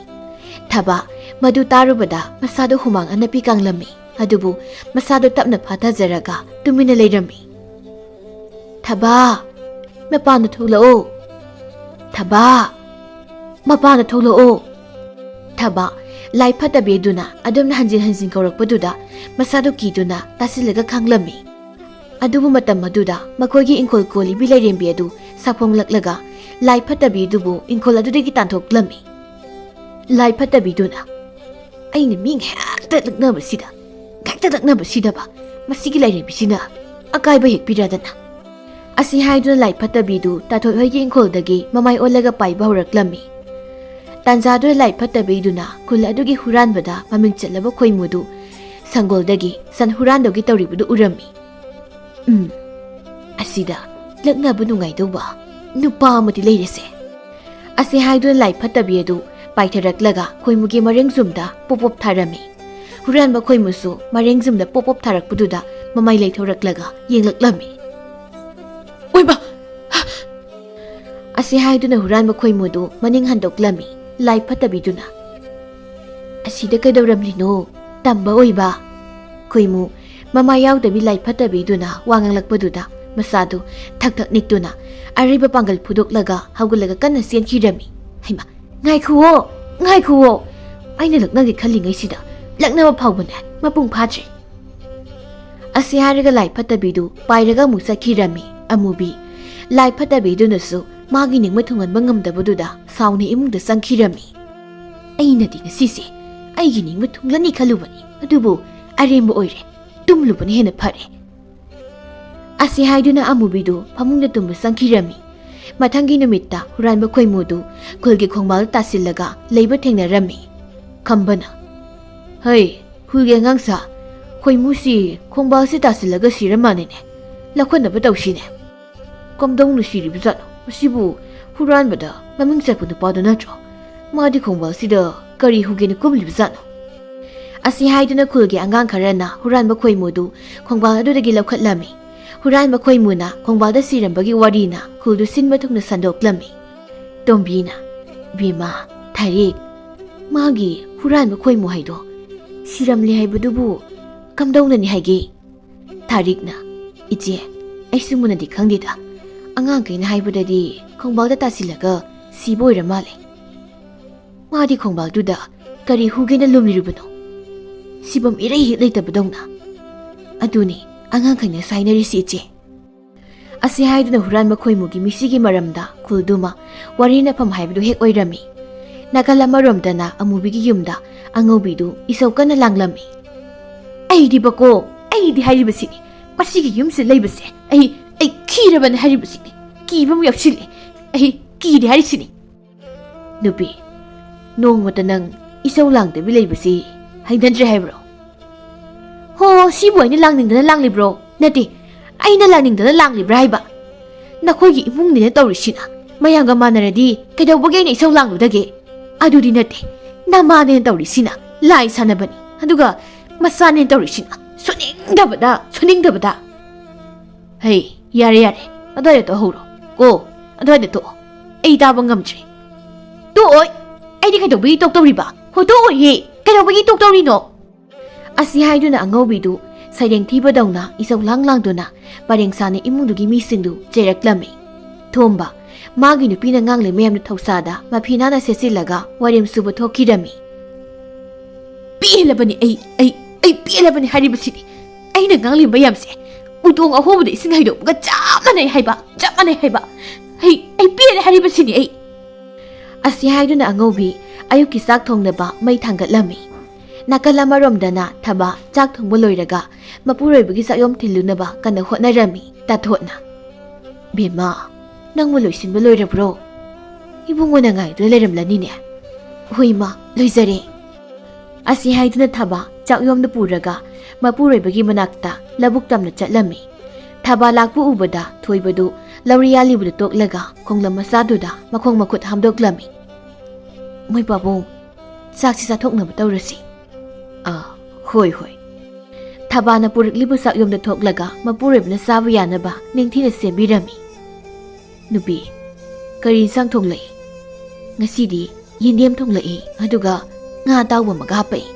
ꯊꯕꯥ ꯃꯗꯨ ꯇꯥꯔꯨꯕꯗ ꯃꯁꯥꯗ ꯍꯨꯃꯥꯡ ꯑꯅꯞꯄꯤ ꯀꯥꯡꯂꯝꯃꯤ꯫ ꯑꯗꯨꯕꯨ ꯃꯁꯥꯗꯣ ꯇꯞꯅ ꯐꯥꯊꯖꯔꯒ ꯇꯨꯃꯤꯟꯅ ꯂꯩꯔꯝꯃꯤ꯫ "ꯊꯕꯥ, ꯃꯄꯥꯟꯗ ꯊꯣꯛꯂꯛꯑꯣ꯫ ꯊꯕꯥ, ꯃꯄꯥꯟꯗ ꯊꯣꯛꯂꯛꯑꯣ꯫" ꯊꯕꯥ ꯂꯥꯏ ꯐꯠꯇꯕꯤ ꯑꯗꯨꯅ ꯑꯗꯨꯝꯅ ꯍꯟꯖꯤꯟ ꯍꯟꯖꯤꯟ ꯀꯧꯔꯛꯄꯗꯨꯗ ꯃꯁꯥꯗꯨ ꯀꯤꯗꯨꯅ ꯇꯥꯁꯤꯜꯂꯒ ꯈꯥꯡꯂꯝꯃꯤ꯫ ꯑꯗꯨꯕꯨ ꯃꯇꯝ ꯑꯗꯨꯗ ꯃꯈꯣꯏꯒꯤ ꯏꯪꯈꯣꯜ ꯀꯣꯜꯂꯤꯕꯤ ꯂꯥꯏꯔꯦꯝꯕꯤ ꯑꯗꯨ ꯁꯥꯐꯣꯡꯂꯛꯂꯒ ꯂꯥꯏ ꯐꯠꯇꯕꯤ ꯑꯗꯨꯕꯨ ꯏꯪꯈꯣꯜ ꯑꯗꯨꯗꯒꯤ ꯇꯥꯟꯊꯣꯛꯂꯝꯃꯤ꯫ ꯂꯥꯏ ꯐꯠꯇꯕꯤꯗꯨꯅ, "ꯑꯩꯅ ꯃꯤ ꯉꯥꯏꯍꯥꯛꯇ ꯂꯛꯅꯕꯁꯤꯗ, ꯉꯥꯏꯍꯥꯛꯇ ꯂꯛꯅꯕꯁꯤꯗꯕ ꯃꯁꯤꯒꯤ ꯂꯥꯏꯔꯦꯝꯕꯤꯁꯤꯅ ꯑꯀꯥꯏꯕ ꯍꯦꯛ ꯄꯤꯔꯗꯅ?" ꯑꯁꯤ ꯍꯥꯏꯗꯨꯅ ꯂꯥꯏ ꯐꯠꯇꯕꯤꯗꯨ ꯇꯥꯊꯣꯠ ꯍꯣꯏꯒꯤ ꯏꯪꯈꯣꯜꯗꯒꯤ ꯃꯃꯥꯏ ꯑꯣꯜꯂꯒ ꯄꯥꯏꯕ ꯍꯧꯔꯛꯂꯝꯃꯤ꯫ ꯇꯥꯟꯖꯥꯗꯨꯗ ꯂꯥꯏ ꯐꯠꯇꯕꯤꯗꯨꯅ ꯈꯨꯜ ꯑꯗꯨꯒꯤ ꯍꯨꯔꯥꯟꯕꯗ ꯃꯃꯤꯡ ꯆꯠꯂꯕ ꯈꯣꯏꯃꯨꯗꯨ ꯁꯪꯒꯣꯜꯗꯒꯤ ꯁꯟ ꯍꯨꯔꯥꯟꯗꯧꯒꯤ ꯇꯧꯔꯤꯕꯗꯨ ꯎꯔꯝꯃꯤ꯫ "ꯎꯝ, ꯑꯁꯤꯗ ꯂꯛꯅꯕ ꯅꯨꯡꯉꯥꯏꯗꯧꯕ ꯅꯨꯄꯥ ꯑꯃꯗꯤ ꯂꯩꯔꯦꯁꯦ"꯫ ꯑꯁꯤ ꯍꯥꯏꯗꯨꯅ ꯂꯥꯏ ꯐꯠꯇꯕꯤ ꯑꯗꯨ ꯄꯥꯏꯊꯔꯛꯂꯒ ꯈꯣꯏꯃꯨꯒꯤ ꯃꯔꯦꯡꯖꯨꯝꯗ ꯄꯣꯞ ꯄꯣꯞ ꯊꯥꯔꯝꯃꯤ꯫ ꯍꯨꯔꯥꯟꯕ ꯈꯣꯏꯃꯨꯁꯨ ꯃꯔꯦꯡꯖꯨꯝꯗ ꯄꯣꯞ ꯄꯣꯞ ꯊꯥꯔꯛꯄꯗꯨꯗ ꯃꯃꯥꯏ ꯂꯩꯊꯣꯔꯛꯂꯒ ꯌꯦꯡꯂꯛꯂꯝꯃꯤ꯫ "ꯑꯣꯏꯕ!" ꯑꯁꯤ ꯍꯥꯏꯗꯨꯅ ꯍꯨꯔꯥꯟꯕ ꯈꯣꯏꯃꯨꯗꯨ ꯃꯅꯤꯡ ꯍꯟꯗꯣꯛꯂꯝꯃꯤ꯫ ꯂꯥꯏ ꯐꯠꯇꯕꯤꯗꯨꯅ, "ꯑꯁꯤꯗ ꯀꯩꯗꯧꯔꯝꯂꯤꯅꯣ, ꯇꯝꯕ ꯑꯣꯏꯕ?" ꯈꯣꯏꯃꯨ ꯃꯃꯥ ꯌꯥꯎꯗꯕꯤ ꯂꯥꯏ ꯐꯠꯇꯕꯤꯗꯨꯅ ꯋꯥ ꯉꯥꯡꯂꯛꯄꯗꯨꯗ ꯃꯁꯥꯗꯨ ꯊꯛ ꯊꯛ ꯅꯤꯛꯇꯨꯅ ꯑꯔꯩꯕ ꯄꯥꯡꯒꯜ ꯐꯨꯗꯣꯛꯂꯒ ꯍꯧꯒꯠꯂꯒ ꯀꯟꯅ ꯆꯦꯟꯈꯤꯔꯝꯃꯤ꯫ "ꯍꯩꯃꯥ, ꯉꯥꯏꯈꯨꯋꯣ, ꯉꯥꯏꯈꯨꯋꯣ! ꯑꯩꯅ ꯂꯛꯅꯒꯦ ꯈꯜꯂꯤꯉꯩꯁꯤꯗ ꯂꯛꯅꯕ ꯐꯥꯎꯕꯅꯦ ꯃꯄꯨꯡ ꯐꯥꯗ꯭ꯔꯤ"꯫ ꯑꯁꯤ ꯍꯥꯏꯔꯒ ꯂꯥꯏ ꯐꯠꯇꯕꯤꯗꯨ ꯄꯥꯏꯔꯒ ꯑꯃꯨꯛ ꯆꯠꯈꯤꯔꯝꯃꯤ꯫ ꯑꯃꯨꯕꯤ ꯂꯥꯏ ꯐꯠꯇꯕꯤꯗꯨꯅꯁꯨ ꯃꯥꯒꯤ ꯅꯤꯡꯕ ꯊꯨꯡꯍꯟꯕ ꯉꯝꯗꯕꯗꯨꯗ ꯁꯥꯎꯅ ꯏꯃꯨꯡꯗ ꯆꯪꯈꯤꯔꯝꯃꯤ꯫ "ꯑꯩꯅꯗꯤ ꯉꯁꯤꯁꯦ ꯑꯩꯒꯤ ꯅꯤꯡꯕ ꯊꯨꯡꯂꯅꯤ ꯈꯜꯂꯨꯕꯅꯤ, ꯑꯗꯨꯕꯨ ꯑꯔꯦꯝꯕ ꯑꯣꯏꯔꯦ, ꯇꯨꯝꯂꯨꯕꯅ ꯍꯦꯟꯅ ꯐꯔꯦ"꯫ ꯑꯁꯤ ꯍꯥꯏꯗꯨꯅ ꯑꯃꯨꯕꯤꯗꯨ ꯐꯃꯨꯡꯗ ꯇꯨꯝꯕ ꯆꯪꯈꯤꯔꯝꯃꯤ꯫ ꯃꯊꯪꯒꯤ ꯅꯨꯃꯤꯠꯇ ꯍꯨꯔꯥꯟꯕ ꯈꯣꯏꯃꯨꯗꯨ ꯈꯨꯜꯒꯤ ꯈꯣꯡꯕꯥꯜ ꯇꯥꯁꯤꯜꯂꯒ ꯂꯩꯕ ꯊꯦꯡꯅꯔꯝꯃꯤ꯫ ꯈꯝꯕꯅ, "ꯍꯩ, ꯈꯨꯜꯒꯤ ꯑꯉꯥꯡꯁꯥ, ꯈꯣꯏꯃꯨꯁꯤ ꯈꯣꯡꯕꯥꯜꯁꯤ ꯇꯥꯁꯤꯜꯂꯒ ꯁꯤꯔ ꯃꯥꯜꯂꯦꯅꯦ꯫ ꯂꯧꯈꯠꯅꯕ ꯇꯧꯁꯤꯅꯦ꯫ ꯀꯝꯗꯧꯅ ꯁꯤꯔꯤꯕꯖꯥꯠꯅꯣ? ꯃꯁꯤꯕꯨ ꯍꯨꯔꯥꯟꯕꯗ ꯃꯃꯤꯡ ꯆꯠꯄ ꯅꯨꯄꯥꯗꯨ ꯅꯠꯇ꯭ꯔꯣ? ꯃꯥꯗꯤ ꯈꯣꯡꯕꯥꯜꯁꯤꯗ ꯀꯔꯤ ꯍꯨꯒꯦꯅ ꯀꯨꯝꯂꯤꯕꯖꯥꯠꯅꯣ?" ꯑꯁꯤ ꯍꯥꯏꯗꯨꯅ ꯈꯨꯜꯒꯤ ꯑꯉꯥꯡ ꯈꯔꯅ ꯍꯨꯔꯥꯟꯕ ꯈꯣꯏꯃꯨꯗꯨ ꯈꯣꯡꯕꯥꯜ ꯑꯗꯨꯗꯒꯤ ꯂꯧꯈꯠꯂꯝꯃꯤ꯫ ꯍꯨꯔꯥꯟꯕ ꯈꯣꯏꯃꯨꯅ ꯈꯣꯡꯕꯥꯜꯗ ꯁꯤꯔꯝꯕꯒꯤ ꯋꯥꯔꯤꯅ ꯈꯨꯜꯗꯨ ꯁꯤꯟꯕ ꯊꯨꯡꯅ ꯁꯟꯗꯣꯛꯂꯝꯃꯤ꯫ ꯇꯣꯝꯕꯤꯅ, "ꯕꯦꯝꯃ, ꯊꯥꯔꯤꯛ, ꯃꯥꯒꯤ ꯍꯨꯔꯥꯟꯕ ꯈꯣꯏꯃꯨ ꯍꯥꯏꯗꯣ ꯁꯤꯔꯝꯂꯦ ꯍꯥꯏꯕꯗꯨꯕꯨ ꯀꯝꯗꯧꯅꯅꯤ ꯍꯥꯏꯒꯦ?" ꯊꯥꯔꯤꯛꯅ, "ꯏꯆꯦ, ꯑꯩꯁꯨ ꯃꯨꯟꯅꯗꯤ ꯈꯪꯗꯦꯗ꯫ ꯑꯉꯥꯡꯈꯩꯅ ꯍꯥꯏꯕꯗꯗꯤ ꯈꯣꯡꯕꯥꯜꯗ ꯇꯥꯁꯤꯜꯂꯒ ꯁꯤꯕ ꯑꯣꯏꯔ ꯃꯥꯜꯂꯦ꯫ ꯃꯥꯗꯤ ꯈꯣꯡꯕꯥꯜꯗꯨꯗ ꯀꯔꯤ ꯍꯨꯒꯦꯅ ꯂꯨꯝꯂꯤꯔꯨꯕꯅꯣ? ꯁꯤꯐꯝ ꯏꯔꯩ ꯍꯦꯛ ꯂꯩꯇꯕꯗꯧꯅ꯫ ꯑꯗꯨꯅꯤ ꯑꯉꯥꯡꯈꯩꯅ ꯁꯥꯏꯅꯔꯤꯁꯤ, ꯏꯆꯦ꯫ ꯑꯁꯤ ꯍꯥꯏꯗꯨꯅ ꯍꯨꯔꯥꯟꯕ ꯈꯣꯏꯃꯨꯒꯤ ꯃꯤꯁꯤꯒꯤ ꯃꯔꯝꯗ ꯈꯨꯜꯗꯨꯃ ꯋꯥꯔꯤ ꯅꯐꯝ ꯍꯥꯏꯕꯗꯨ ꯍꯦꯛ ꯑꯣꯏꯔꯝꯃꯤ꯫ ꯅꯥꯀꯜ ꯑꯃꯔꯣꯝꯗꯅ ꯑꯃꯨꯕꯤꯒꯤ ꯌꯨꯝꯗ ꯑꯉꯧꯕꯤꯗꯨ ꯏꯁꯧ ꯀꯟꯅ ꯂꯥꯡꯂꯝꯃꯤ꯫ "ꯑꯩꯗꯤꯕꯀꯣ, ꯑꯩꯗꯤ ꯍꯥꯏꯔꯤꯕꯁꯤꯅꯤ, ꯃꯁꯤꯒꯤ ꯌꯨꯝꯁꯤꯗ ꯂꯩꯕꯁꯦ ꯑꯩ, ꯑꯩ ꯈꯤꯔꯕꯅꯤ ꯍꯥꯏꯔꯤꯕꯁꯤꯅꯤ, ꯀꯤꯕ ꯑꯃ ꯌꯥꯎꯁꯤꯜꯂꯦ, ꯑꯩ ꯀꯤꯔꯦ ꯍꯥꯏꯔꯤꯁꯤꯅꯤ꯫" "ꯅꯨꯄꯤ, ꯅꯣꯡꯃꯇ ꯅꯪ ꯏꯁꯧ ꯂꯥꯡꯗꯕꯤ ꯂꯩꯕꯁꯤ ꯍꯩꯅꯗ꯭ꯔꯦ ꯍꯥꯏꯕ꯭ꯔꯣ?" "ꯍꯣ, ꯁꯤꯕꯨ ꯑꯩꯅ ꯂꯥꯡꯅꯤꯡꯗꯅ ꯂꯥꯡꯂꯤꯕ꯭ꯔꯣ? ꯅꯠꯇꯦ, ꯑꯩꯅ ꯂꯥꯡꯅꯤꯡꯗꯅ ꯂꯥꯡꯂꯤꯕ꯭ꯔꯥ ꯍꯥꯏꯕ? ꯅꯈꯣꯏꯒꯤ ꯏꯃꯨꯡꯅꯤꯅ ꯇꯧꯔꯤꯁꯤꯅ꯫ ꯃꯌꯥꯝꯒ ꯃꯥꯟꯅꯔꯗꯤ ꯀꯩꯗꯧꯕꯒꯤ ꯑꯩꯅ ꯏꯁꯧ ꯂꯥꯡꯂꯨꯗꯒꯦ? ꯑꯗꯨꯗꯤ ꯅꯠꯇꯦ, ꯅꯃꯥꯅꯦꯅ ꯇꯧꯔꯤꯁꯤꯅ ꯂꯥꯏ ꯁꯥꯟꯅꯕꯅꯤ, ꯑꯗꯨꯒ ꯃꯆꯥꯅꯦꯅ ꯇꯧꯔꯤꯁꯤꯅ ꯁꯨꯅꯤꯡꯗꯕꯗ, ꯁꯨꯅꯤꯡꯗꯕꯗ꯫" "ꯍꯩ, ꯌꯥꯔꯦ, ꯌꯥꯔꯦ, ꯑꯗꯨꯋꯥꯏꯗ ꯇꯣꯛꯍꯧꯔꯣ ꯀꯣ, ꯑꯗꯨꯋꯥꯏꯗ ꯇꯣꯛꯑꯣ, ꯑꯩ ꯇꯥꯕ ꯉꯝꯗ꯭ꯔꯦ꯫" "ꯇꯣꯛꯑꯣꯏ, ꯑꯩꯗꯤ ꯀꯩꯗꯧꯕꯒꯤ ꯇꯣꯛꯇꯧꯔꯤꯕ? ꯍꯣ, ꯇꯣꯛꯑꯣꯏꯌꯦ, ꯀꯩꯗꯧꯕꯒꯤ ꯇꯣꯛꯇꯧꯔꯤꯅꯣ?" ꯑꯁꯤ ꯍꯥꯏꯗꯨꯅ ꯑꯉꯧꯕꯤꯗꯨ ꯁꯩꯔꯦꯡ ꯊꯤꯕꯗꯧꯅ ꯏꯁꯧ ꯂꯥꯡ ꯂꯥꯡꯗꯨꯅ ꯄꯔꯦꯡ ꯁꯥꯅ ꯏꯃꯨꯡꯗꯨꯒꯤ ꯃꯤꯁꯤꯡꯗꯨ ꯆꯦꯔꯛꯂꯝꯃꯤ꯫ ꯊꯣꯝꯕ, ꯃꯥꯒꯤ ꯅꯨꯄꯤꯅ ꯉꯥꯡꯂꯤ ꯃꯌꯥꯝꯗꯨ ꯊꯧꯁꯥꯗ ꯃꯐꯤ ꯅꯥꯟꯅ ꯁꯦꯠꯆꯤꯜꯂꯒ ꯋꯥꯔꯦꯝ ꯁꯨꯕ ꯊꯣꯛꯈꯤꯔꯝꯃꯤ꯫ "ꯄꯦꯜꯂꯕꯅꯤ ꯑꯩ, ꯑꯩ, ꯑꯩ ꯄꯦꯜꯂꯕꯅꯤ ꯍꯥꯏꯔꯤꯕꯁꯤꯅꯤ꯫ ꯑꯩꯅ ꯉꯥꯡꯂꯤꯕ ꯃꯌꯥꯝꯁꯦ ꯎꯇꯣꯡ ꯑꯍꯣꯕꯗ ꯏꯁꯤꯡ ꯍꯩꯗꯣꯛꯄꯒ ꯆꯞ ꯃꯥꯟꯅꯩ ꯍꯥꯏꯕ, ꯆꯞ ꯃꯥꯟꯅꯩ ꯍꯥꯏꯕ꯫ ꯑꯩ, ꯑꯩ ꯄꯦꯜꯂꯦ ꯍꯥꯏꯔꯤꯕꯁꯤꯅꯤ ꯑꯩ꯫" ꯑꯁꯤ ꯍꯥꯏꯗꯨꯅ ꯑꯉꯧꯕꯤ ꯑꯌꯨꯛꯀꯤ ꯆꯥꯛ ꯊꯣꯡꯅꯕ ꯃꯩ ꯊꯥꯡꯒꯠꯂꯝꯃꯤ꯫ ꯅꯥꯀꯜ ꯑꯃꯔꯣꯝꯗꯅ ꯊꯕꯥ ꯆꯥꯛ ꯊꯣꯡꯕ ꯂꯣꯏꯔꯒ ꯃꯄꯨꯔꯣꯏꯕꯒꯤ ꯆꯥꯛꯌꯣꯝ ꯊꯤꯜꯂꯨꯅꯕ ꯀꯟꯅ ꯍꯣꯠꯅꯔꯝꯃꯤ ꯇꯥꯊꯣꯠꯅ꯫ "ꯕꯦꯝꯃ, ꯅꯪꯕꯨ ꯂꯣꯏꯁꯤꯟꯕ ꯂꯣꯏꯔꯕ꯭ꯔꯣ? ꯏꯕꯨꯡꯉꯣꯅ ꯉꯥꯏꯗꯨꯅ ꯂꯩꯔꯝꯂꯅꯤꯅꯦ꯫" "ꯍꯣꯏ ꯏꯃꯥ, ꯂꯣꯏꯖꯔꯦ꯫" ꯑꯁꯤ ꯍꯥꯏꯗꯨꯅ ꯊꯕꯥ ꯆꯥꯛꯌꯣꯝꯗꯨ ꯄꯨꯔꯒ ꯃꯄꯨꯔꯣꯏꯕꯒꯤ ꯃꯅꯥꯛꯇ ꯂꯧꯕꯨꯛ ꯇꯝꯅ ꯆꯠꯂꯝꯃꯤ꯫ ꯊꯕꯥ ꯂꯥꯛꯄ ꯎꯕꯗ ꯊꯣꯏꯕꯗꯨ ꯂꯧꯔꯤ ꯌꯥꯜꯂꯤꯕꯗꯨ ꯇꯣꯛꯂꯒ ꯈꯣꯡꯂꯝ ꯃꯆꯥꯗꯨꯗ ꯃꯈꯣꯡ ꯃꯈꯨꯠ ꯍꯥꯝꯗꯣꯛꯂꯝꯃꯤ꯫ "ꯃꯣꯏ ꯄꯥꯕꯨꯡ, ꯆꯥꯛꯁꯤ ꯆꯥꯊꯣꯛꯅꯕ ꯇꯧꯔꯁꯤ꯫" "ꯑꯥ, ꯍꯣꯏ, ꯍꯣꯏ꯫" ꯊꯕꯥꯅ ꯄꯨꯔꯛꯂꯤꯕ ꯆꯥꯛꯌꯣꯝꯗ ꯊꯣꯛꯂꯒ ꯃꯄꯨꯔꯣꯏꯕꯅ ꯆꯥꯕ ꯌꯥꯅꯕ ꯅꯤꯡꯊꯤꯅ ꯁꯦꯝꯕꯤꯔꯝꯃꯤ꯫ "ꯅꯨꯄꯤ, ꯀꯔꯤ ꯏꯟꯁꯥꯡ ꯊꯣꯡꯂꯛꯏ?" "ꯉꯁꯤꯗꯤ ꯌꯦꯟꯗꯦꯝ ꯊꯣꯡꯂꯛꯏ, ꯑꯗꯨꯒ ꯉꯥ ꯑꯇꯥꯎꯕ ꯑꯃꯒ ꯍꯥꯞꯄꯛꯏ꯫"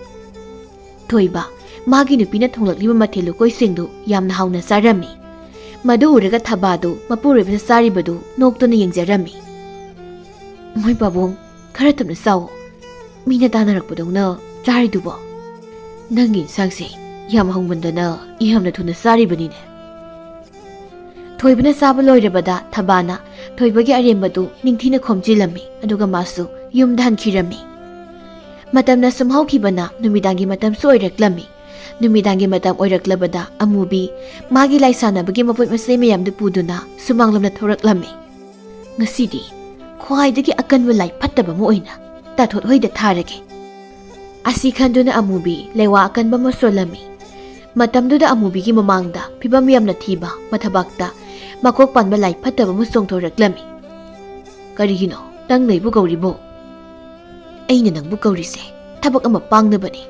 ꯊꯣꯏꯕ, ꯃꯥꯒꯤ ꯅꯨꯄꯤꯅ ꯊꯣꯡꯂꯛꯂꯤꯕ ꯃꯊꯦꯜ ꯂꯨꯀꯣꯏꯁꯤꯡꯗꯨ ꯌꯥꯝꯅ ꯍꯥꯎꯅ ꯆꯥꯔꯝꯃꯤ꯫ ꯃꯗꯨ ꯎꯔꯒ ꯊꯕꯥꯗꯨ ꯃꯄꯨꯔꯣꯏꯕꯅ ꯆꯥꯔꯤꯕꯗꯨ ꯅꯣꯛꯇꯨꯅ ꯌꯦꯡꯖꯔꯝꯃꯤ꯫ "ꯃꯣꯏ ꯄꯥꯕꯨꯡ, ꯈꯔ ꯊꯨꯅ ꯆꯥꯎ꯫ ꯃꯤꯅ ꯇꯥꯟꯅꯔꯛꯄꯗꯧꯅ ꯆꯥꯔꯤꯗꯨꯕꯣ? ꯅꯪꯒꯤ ꯏꯟꯁꯥꯡꯁꯦ ꯌꯥꯝ ꯍꯧꯃꯟꯗꯅ ꯌꯥꯝꯅ ꯊꯨꯅ ꯆꯥꯔꯤꯕꯅꯤꯅꯦ꯫ ꯊꯣꯏꯕꯅ ꯆꯥꯕ ꯂꯣꯏꯔꯕꯗ ꯊꯕꯥꯅ ꯊꯣꯏꯕꯒꯤ ꯑꯔꯦꯝꯕꯗꯨ ꯅꯤꯡꯊꯤꯅ ꯈꯣꯝꯖꯤꯜꯂꯝꯃꯤ, ꯑꯗꯨꯒ ꯃꯥꯁꯨ ꯌꯨꯝꯗ ꯍꯟꯈꯤꯔꯝꯃꯤ꯫ ꯃꯇꯝꯅ ꯁꯨꯝ ꯍꯧꯈꯤꯕꯅ ꯅꯨꯃꯤꯗꯥꯡꯒꯤ ꯃꯇꯝꯁꯨ ꯑꯣꯏꯔꯛꯂꯝꯃꯤ꯫ ꯅꯨꯃꯤꯗꯥꯡꯒꯤ ꯃꯇꯝ ꯑꯣꯏꯔꯛꯂꯕꯗ ꯑꯃꯨꯕꯤ ꯃꯥꯒꯤ ꯂꯥꯏ ꯁꯥꯟꯅꯕꯒꯤ ꯃꯄꯣꯠ ꯃꯆꯩ ꯃꯌꯥꯝꯗꯨ ꯄꯨꯗꯨꯅ ꯁꯨꯃꯥꯡꯂꯣꯝꯗ ꯊꯣꯔꯛꯂꯝꯃꯤ꯫ "ꯉꯁꯤꯗꯤ ꯈ꯭ꯋꯥꯏꯗꯒꯤ ꯑꯀꯟꯕ ꯂꯥꯏ ꯐꯠꯇꯕ ꯑꯃ ꯑꯣꯏꯅ ꯇꯥꯊꯣꯠ ꯍꯣꯏꯗ ꯊꯥꯔꯒꯦ"꯫ ꯑꯁꯤ ꯈꯟꯗꯨꯅ ꯑꯃꯨꯕꯤ ꯂꯩꯋꯥ ꯑꯀꯟꯕ ꯑꯃ ꯁꯣꯜꯂꯝꯃꯤ꯫ ꯃꯇꯝꯗꯨꯗ ꯑꯃꯨꯕꯤꯒꯤ ꯃꯃꯥꯡꯗ ꯐꯤꯕꯝ ꯌꯥꯝꯅ ꯊꯤꯕ ꯃꯊꯕꯥꯛꯇ ꯃꯀꯣꯛ ꯄꯥꯟꯕ ꯂꯥꯏ ꯐꯠꯇꯕ ꯑꯃ ꯆꯣꯡꯊꯣꯔꯛꯂꯝꯃꯤ꯫ "ꯀꯔꯤꯒꯤꯅꯣ ꯅꯪꯅ ꯑꯩꯕꯨ ꯀꯧꯔꯤꯕꯣ?" "ꯑꯩꯅ ꯅꯪꯕꯨ ꯀꯧꯔꯤꯁꯦ ꯊꯕꯛ ꯑꯃ ꯄꯥꯡꯅꯕꯅꯤ"꯫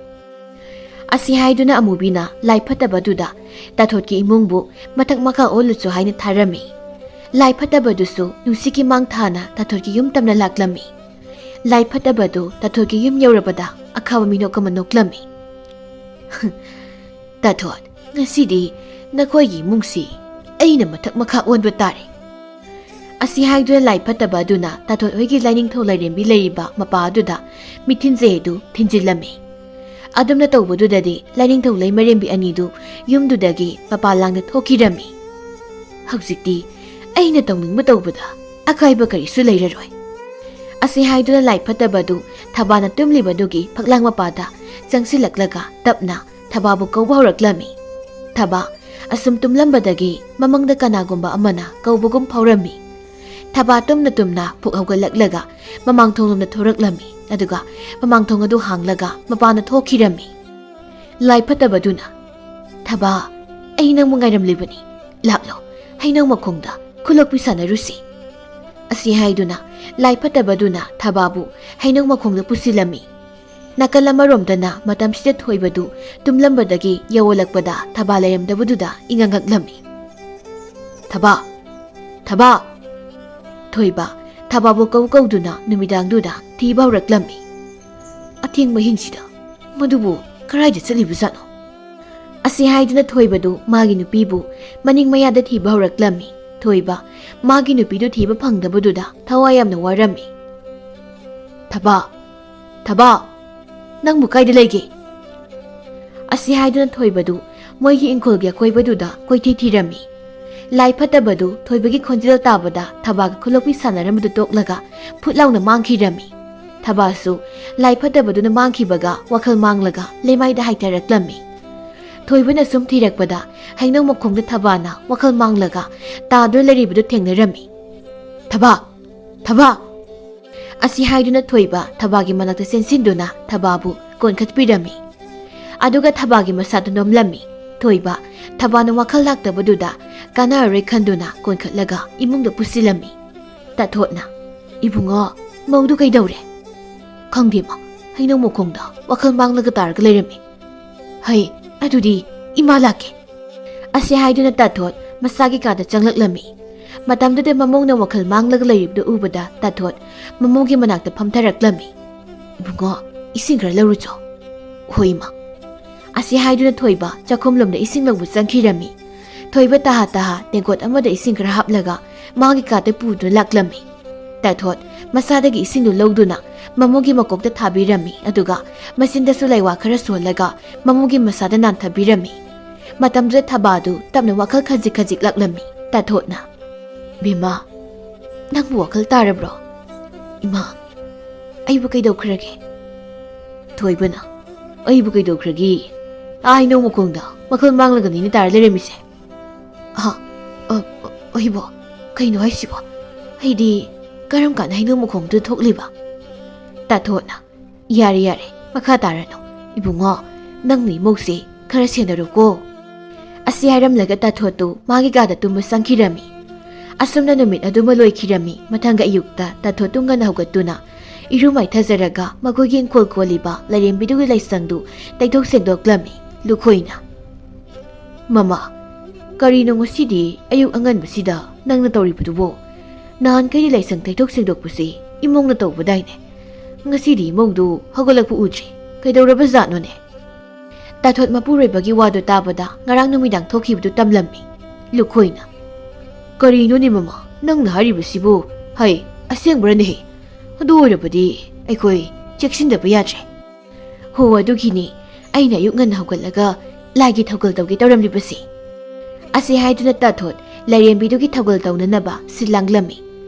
ꯑꯁꯤ ꯍꯥꯏꯗꯨꯅ ꯑꯃꯨꯕꯤꯅ ꯂꯥꯏ ꯐꯠꯇꯕꯗꯨꯗ ꯇꯥꯊꯣꯠꯀꯤ ꯏꯃꯨꯡꯕꯨ ꯃꯊꯛ ꯃꯈꯥ ꯑꯣꯜꯂꯨꯆꯣ ꯍꯥꯏꯅ ꯊꯥꯔꯝꯃꯤ꯫ ꯂꯥꯏ ꯐꯠꯇꯕꯗꯨꯁꯨ ꯅꯨꯡꯁꯤꯠꯀꯤ ꯃꯥꯡ ꯊꯥꯅ ꯇꯥꯊꯣꯠꯀꯤ ꯌꯨꯝ ꯇꯝꯅ ꯂꯥꯛꯂꯝꯃꯤ꯫ ꯂꯥꯏ ꯐꯠꯇꯕꯗꯨ ꯇꯥꯊꯣꯠꯀꯤ ꯌꯨꯝ ꯌꯧꯔꯕꯗ ꯑꯈꯥꯕ ꯃꯤꯅꯣꯛ ꯑꯃ ꯅꯣꯛꯂꯝꯃꯤ꯫ "ꯇꯥꯊꯣꯠ, ꯉꯁꯤꯗꯤ ꯅꯈꯣꯏꯒꯤ ꯏꯃꯨꯡꯁꯤ ꯑꯩꯅ ꯃꯊꯛ ꯃꯈꯥ ꯑꯣꯟꯕ ꯇꯥꯔꯦ"꯫ ꯑꯁꯤ ꯍꯥꯏꯗꯨꯅ ꯂꯥꯏ ꯐꯠꯇꯕ ꯑꯗꯨꯅ ꯇꯥꯊꯣꯠ ꯍꯣꯏꯒꯤ ꯂꯥꯏꯅꯤꯡꯊꯧ ꯂꯥꯏꯔꯦꯝꯕꯤ ꯂꯩꯔꯤꯕ ꯃꯄꯥ ꯑꯗꯨꯗ ꯃꯤꯊꯤꯟꯖꯩ ꯑꯗꯨ ꯊꯤꯟꯖꯤꯜꯂꯝꯃꯤ꯫ ꯑꯗꯨꯝꯅ ꯇꯧꯕꯗꯨꯗꯗꯤ ꯂꯥꯏꯅꯤꯡꯊꯧ ꯂꯩꯃꯔꯦꯝꯕꯤ ꯑꯅꯤꯗꯨ ꯌꯨꯝꯗꯨꯗꯒꯤ ꯃꯄꯥꯟ ꯂꯥꯡꯗ ꯊꯣꯛꯈꯤꯔꯝꯃꯤ꯫ "ꯍꯧꯖꯤꯛꯇꯤ ꯑꯩꯅ ꯇꯧꯅꯤꯡꯕ ꯇꯧꯕꯗ ꯑꯀꯥꯏꯕ ꯀꯔꯤꯁꯨ ꯂꯩꯔꯔꯣꯏ"꯫ ꯑꯁꯤ ꯍꯥꯏꯗꯨꯅ ꯂꯥꯏ ꯐꯠꯇꯕ ꯑꯗꯨ ꯊꯕꯥꯅ ꯇꯨꯝꯂꯤꯕꯗꯨꯒꯤ ꯐꯛꯂꯥꯡ ꯃꯄꯥꯗ ꯆꯪꯁꯤꯜꯂꯛꯂꯒ ꯇꯞꯅ ꯊꯕꯥꯕꯨ ꯀꯧꯕ ꯍꯧꯔꯛꯂꯝꯃꯤ꯫ ꯊꯕꯥ, ꯑꯁꯨꯝ ꯇꯨꯝꯂꯝꯕꯗꯒꯤ ꯃꯃꯪꯗ ꯀꯅꯥꯒꯨꯝꯕ ꯑꯃꯅ ꯀꯧꯕꯒꯨꯝ ꯐꯥꯎꯔꯝꯃꯤ꯫ ꯊꯕꯥ ꯇꯨꯝꯅ ꯇꯨꯝꯅ ꯐꯨꯛ ꯍꯧꯒꯠꯂꯛꯂꯒ ꯃꯃꯥꯡ ꯊꯣꯡꯂꯣꯝꯗ ꯊꯣꯔꯛꯂꯝꯃꯤ, ꯑꯗꯨꯒ ꯃꯃꯥꯡ ꯊꯣꯡ ꯑꯗꯨ ꯍꯥꯡꯂꯒ ꯃꯄꯥꯟꯗ ꯊꯣꯛꯈꯤꯔꯝꯃꯤ꯫ ꯂꯥꯏ ꯐꯠꯇꯕꯗꯨꯅ, "ꯊꯕꯥ, ꯑꯩ ꯅꯪꯕꯨ ꯉꯥꯏꯔꯝꯂꯤꯕꯅꯤ꯫ ꯂꯥꯛꯂꯣ, ꯍꯩꯅꯧ ꯃꯈꯣꯡꯗ ꯈꯨꯂꯣꯛꯄꯤ ꯁꯥꯟꯅꯔꯨꯁꯤ"꯫ ꯑꯁꯤ ꯍꯥꯏꯗꯨꯅ ꯂꯥꯏ ꯐꯠꯇꯕꯗꯨꯅ ꯊꯕꯥꯕꯨ ꯍꯩꯅꯧ ꯃꯈꯣꯡꯗ ꯄꯨꯁꯤꯜꯂꯝꯃꯤ꯫ ꯅꯥꯀꯜ ꯑꯃꯔꯣꯝꯗꯅ ꯃꯇꯝꯁꯤꯗ ꯊꯣꯏꯕꯗꯨ ꯇꯨꯝꯂꯝꯕꯗꯒꯤ ꯌꯧꯋꯂꯛꯄꯗ ꯊꯕꯥ ꯂꯩꯔꯝꯗꯕꯗꯨꯗ ꯏꯉꯛ ꯉꯛꯂꯝꯃꯤ꯫ "ꯊꯕꯥ! ꯊꯕꯥ!" ꯊꯣꯏꯕ ꯊꯕꯥꯕꯨ ꯀꯧ ꯀꯧꯗꯨꯅ ꯅꯨꯃꯤꯗꯥꯡꯗꯨꯗ ꯊꯤꯕ ꯍꯧꯔꯛꯂꯝꯃꯤ꯫ "ꯑꯊꯦꯡꯕ ꯑꯍꯤꯡꯁꯤꯗ ꯃꯗꯨꯕꯨ ꯀꯔꯥꯏꯗ ꯆꯠꯂꯤꯕꯖꯥꯠꯅꯣ?" ꯑꯁꯤ ꯍꯥꯏꯗꯨꯅ ꯊꯣꯏꯕꯗꯨ ꯃꯥꯒꯤ ꯅꯨꯄꯤꯕꯨ ꯃꯅꯤꯡ ꯃꯌꯥꯗ ꯊꯤꯕ ꯍꯧꯔꯛꯂꯝꯃꯤ꯫ ꯊꯣꯏꯕ ꯃꯥꯒꯤ ꯅꯨꯄꯤꯗꯨ ꯊꯤꯕ ꯐꯪꯗꯕꯗꯨꯗ ꯊꯋꯥꯏ ꯌꯥꯝꯅ ꯋꯥꯔꯝꯃꯤ꯫ "ꯊꯕꯥ! "ꯊꯕꯥ, ꯅꯪꯕꯨ ꯀꯥꯏꯗ ꯂꯩꯒꯦ?" ꯑꯁꯤ ꯍꯥꯏꯗꯨꯅ ꯊꯣꯏꯕꯗꯨ ꯃꯣꯏꯒꯤ ꯏꯪꯈꯣꯜꯒꯤ ꯑꯀꯣꯏꯕꯗꯨꯗ ꯀꯣꯏꯊꯤ ꯊꯤꯔꯝꯃꯤ꯫ ꯂꯥꯏ ꯐꯠꯇꯕꯗꯨ ꯊꯣꯏꯕꯒꯤ ꯈꯣꯟꯖꯦꯜ ꯇꯥꯕꯗ ꯊꯕꯥꯒ ꯈꯨꯂꯣꯛꯄꯤ ꯁꯥꯟꯅꯔꯝꯕꯗꯨ ꯇꯣꯛꯂꯒ ꯐꯨꯠ ꯂꯥꯎꯅ ꯃꯥꯡꯈꯤꯔꯝꯃꯤ꯫ ꯊꯕꯥꯁꯨ ꯂꯥꯏ ꯐꯠꯇꯕꯗꯨꯅ ꯃꯥꯡꯈꯤꯕꯒ ꯋꯥꯈꯜ ꯃꯥꯡꯂꯒ ꯂꯩꯃꯥꯏꯗ ꯍꯥꯏꯊꯔꯛꯂꯝꯃꯤ꯫ ꯊꯣꯏꯕꯅ ꯁꯨꯝ ꯊꯤꯔꯛꯄꯗ ꯍꯩꯅꯧ ꯃꯈꯣꯡꯗ ꯊꯕꯥꯅ ꯋꯥꯈꯜ ꯃꯥꯡꯂꯒ ꯇꯥꯗꯨꯅ ꯂꯩꯔꯤꯕꯗꯨ ꯊꯦꯡꯅꯔꯝꯃꯤ꯫ "ꯊꯕꯥ! ꯊꯕꯥ!" ꯑꯁꯤ ꯍꯥꯏꯗꯨꯅ ꯊꯣꯏꯕ ꯊꯕꯥꯒꯤ ꯃꯅꯥꯛꯇ ꯆꯦꯟꯁꯤꯟꯗꯨꯅ ꯊꯕꯥꯕꯨ ꯀꯣꯟꯈꯠꯄꯤꯔꯝꯃꯤ꯫ ꯑꯗꯨꯒ ꯊꯕꯥꯒꯤ ꯃꯁꯥꯗꯨ ꯅꯣꯝꯂꯝꯃꯤ꯫ ꯊꯣꯏꯕ ꯊꯕꯥꯅ ꯋꯥꯈꯜ ꯂꯥꯛꯇꯕꯗꯨꯗ ꯀꯥꯟꯅꯔꯔꯣꯏ ꯈꯟꯗꯨꯅ ꯀꯣꯟꯈꯠꯂꯒ ꯏꯃꯨꯡꯗ ꯄꯨꯁꯤꯜꯂꯝꯃꯤ꯫ ꯇꯥꯊꯣꯠꯅ, "ꯏꯕꯨꯡꯉꯣ, ꯃꯧꯗꯨ ꯀꯩꯗꯧꯔꯦ?" "ꯈꯪꯗꯦ ꯃꯥ, ꯍꯩꯅꯧ ꯃꯈꯣꯡꯗ ꯋꯥꯈꯜ ꯃꯥꯡꯂꯒ ꯇꯥꯔꯒ ꯂꯩꯔꯝꯃꯤ꯫" "ꯍꯩ, ꯑꯗꯨꯗꯤ ꯏꯃꯥ ꯂꯥꯛꯀꯦ꯫" ꯑꯁꯤ ꯍꯥꯏꯗꯨꯅ ꯇꯥꯊꯣꯠ ꯃꯁꯥꯒꯤ ꯀꯥꯗ ꯆꯪꯂꯛꯂꯝꯃꯤ꯫ ꯃꯇꯝꯗꯨꯗ ꯃꯃꯧꯅ ꯋꯥꯈꯜ ꯃꯥꯡꯂꯒ ꯂꯩꯔꯤꯕꯗꯨ ꯎꯕꯗ ꯇꯥꯊꯣꯠ ꯃꯃꯧꯒꯤ ꯃꯅꯥꯛꯇ ꯐꯝꯊꯔꯛꯂꯝꯃꯤ꯫ "ꯏꯕꯨꯡꯉꯣ, ꯏꯁꯤꯡ ꯈꯔ ꯂꯧꯔꯨꯆꯣ꯫" "ꯍꯣꯏ ꯏꯃꯥ꯫" ꯑꯁꯤ ꯍꯥꯏꯗꯨꯅ ꯊꯣꯏꯕ ꯆꯥꯛꯈꯨꯝꯂꯣꯝꯗ ꯏꯁꯤꯡ ꯂꯧꯕ ꯆꯪꯈꯤꯔꯝꯃꯤ꯫ ꯊꯣꯏꯕ ꯇꯍꯥ ꯇꯍꯥ ꯇꯦꯡꯀꯣꯠ ꯑꯃꯗ ꯏꯁꯤꯡ ꯈꯔ ꯍꯥꯞꯂꯒ ꯃꯥꯒꯤ ꯀꯥꯗ ꯄꯨꯗꯨꯅ ꯂꯥꯛꯂꯝꯃꯤ꯫ ꯇꯥꯊꯣꯠ ꯃꯁꯥꯗꯒꯤ ꯏꯁꯤꯡꯗꯨ ꯂꯧꯗꯨꯅ ꯃꯃꯧꯒꯤ ꯃꯀꯣꯛꯇ ꯊꯥꯕꯤꯔꯝꯃꯤ, ꯑꯗꯨꯒ ꯃꯆꯤꯟꯗꯁꯨ ꯂꯩꯋꯥ ꯈꯔ ꯁꯣꯜꯂꯒ ꯃꯃꯧꯒꯤ ꯃꯁꯥꯗ ꯅꯥꯟꯊꯕꯤꯔꯝꯃꯤ꯫ ꯃꯇꯝꯗꯨꯗ ꯊꯕꯥꯗꯨ ꯇꯞꯅ ꯋꯥꯈꯜ ꯈꯖꯤꯛ ꯈꯖꯤꯛ ꯂꯥꯛꯂꯝꯃꯤ꯫ ꯇꯥꯊꯣꯠꯅ, "ꯕꯦꯝꯃ, ꯅꯪꯕꯨ ꯋꯥꯈꯜ ꯇꯥꯔꯕ꯭ꯔꯣ?" "ꯏꯃꯥ, ꯑꯩꯕꯨ ꯀꯩꯗꯧꯈ꯭ꯔꯒꯦ?" ꯊꯣꯏꯕꯅ, "ꯑꯩꯕꯨ ꯀꯩꯗꯧꯈ꯭ꯔꯒꯦ? ꯑꯥ ꯍꯩꯅꯧ ꯃꯈꯣꯡꯗ ꯋꯥꯈꯜ ꯃꯥꯡꯂꯒꯅꯤꯅꯦ ꯇꯥꯔ ꯂꯩꯔꯝꯃꯤꯁꯦ꯫" "ꯑ, ꯑ, ꯑ, ꯑꯩꯕꯣ, ꯀꯩꯅꯣ ꯍꯥꯏꯁꯤꯕꯣ? ꯑꯩꯗꯤ ꯀꯔꯝ ꯀꯥꯟꯗ ꯍꯩꯅꯧ ꯃꯈꯣꯡꯗꯨꯗ ꯊꯣꯛꯂꯤꯕ?" ꯇꯥꯊꯣꯠꯅ, "ꯌꯥꯔꯦ, ꯌꯥꯔꯦ, ꯃꯈꯥ ꯇꯥꯔꯅꯨ꯫ ꯏꯕꯨꯡꯉꯣ, ꯅꯪꯅ ꯏꯃꯧꯁꯦ ꯈꯔ ꯁꯦꯟꯅꯔꯨꯀꯣ꯫" ꯑꯁꯤ ꯍꯥꯏꯔꯝꯂꯒ ꯇꯥꯊꯣꯠꯇꯨ ꯃꯥꯒꯤ ꯀꯥꯗ ꯇꯨꯝꯕ ꯆꯪꯈꯤꯔꯝꯃꯤ꯫ ꯑꯁꯨꯝꯅ ꯅꯨꯃꯤꯠ ꯑꯗꯨꯃ ꯂꯣꯏꯈꯤꯔꯝꯃꯤ꯫ ꯃꯊꯪꯒ ꯑꯌꯨꯛꯇ ꯇꯥꯊꯣꯠꯇꯨ ꯉꯟꯅ ꯍꯧꯒꯠꯇꯨꯅ ꯏꯔꯨ ꯃꯥꯏꯊꯖꯔꯒ ꯃꯈꯣꯏꯒꯤ ꯏꯪꯈꯣꯜ ꯀꯣꯜꯂꯤꯕ ꯂꯥꯏꯔꯦꯝꯕꯤꯗꯨꯒꯤ ꯂꯥꯏꯁꯪꯗꯨ ꯇꯩꯊꯣꯛ ꯁꯦꯡꯗꯣꯛꯂꯝꯃꯤ꯫ ꯂꯨꯈꯣꯏꯅ, "ꯃꯃꯥ, ꯀꯔꯤꯅꯣ ꯉꯁꯤꯗꯤ ꯑꯌꯨꯛ ꯑꯉꯟꯕꯁꯤꯗ ꯅꯪꯅ ꯇꯧꯔꯤꯕꯗꯨꯕꯣ? ꯅꯍꯥꯟꯈꯩꯗꯤ ꯂꯥꯏꯁꯪ ꯇꯩꯊꯣꯛ ꯁꯦꯡꯗꯣꯛꯄꯁꯤ ꯏꯃꯧꯅ ꯇꯧꯕꯗꯥꯏꯅꯦ? ꯉꯁꯤꯗꯤ ꯏꯃꯧꯗꯨ ꯍꯧꯒꯠꯂꯛꯄ ꯎꯗ꯭ꯔꯤ꯫ ꯀꯩꯗꯧꯔꯕꯖꯥꯠꯅꯣꯅꯦ?" ꯇꯥꯊꯣꯠ ꯃꯄꯨꯔꯣꯏꯕꯒꯤ ꯋꯥꯗꯨ ꯇꯥꯕꯗ ꯉꯔꯥꯡ ꯅꯨꯃꯤꯗꯥꯡ ꯊꯣꯛꯈꯤꯕꯗꯨ ꯇꯝꯂꯝꯃꯤ꯫ ꯂꯨꯈꯣꯏꯅ, "ꯀꯔꯤꯅꯣꯅꯦ ꯃꯃꯥ, ꯅꯪꯅ ꯍꯥꯏꯔꯤꯕꯁꯤꯕꯨ? ꯍꯩ, ꯑꯁꯦꯡꯕ꯭ꯔꯅꯦꯍꯦ? ꯑꯗꯨ ꯑꯣꯏꯔꯕꯗꯤ ꯑꯩꯈꯣꯏ ꯆꯦꯛꯁꯤꯟꯗꯕ ꯌꯥꯗ꯭ꯔꯦ꯫ ꯍꯣ, ꯑꯗꯨꯒꯤꯅꯤ ꯑꯩꯅ ꯑꯌꯨꯛ ꯉꯟꯅ ꯍꯧꯒꯠꯂꯒ ꯂꯥꯏꯒꯤ ꯊꯧꯒꯜ ꯇꯧꯒꯦ ꯇꯧꯔꯝꯂꯤꯕꯁꯤ꯫ ꯑꯁꯤ ꯍꯥꯏꯗꯨꯅ ꯇꯥꯊꯣꯠ ꯂꯥꯏꯔꯦꯝꯕꯤꯗꯨꯒꯤ ꯊꯧꯒꯜ ꯇꯧꯅꯅꯕ ꯁꯤꯜ ꯂꯥꯡꯂꯝꯃꯤ꯫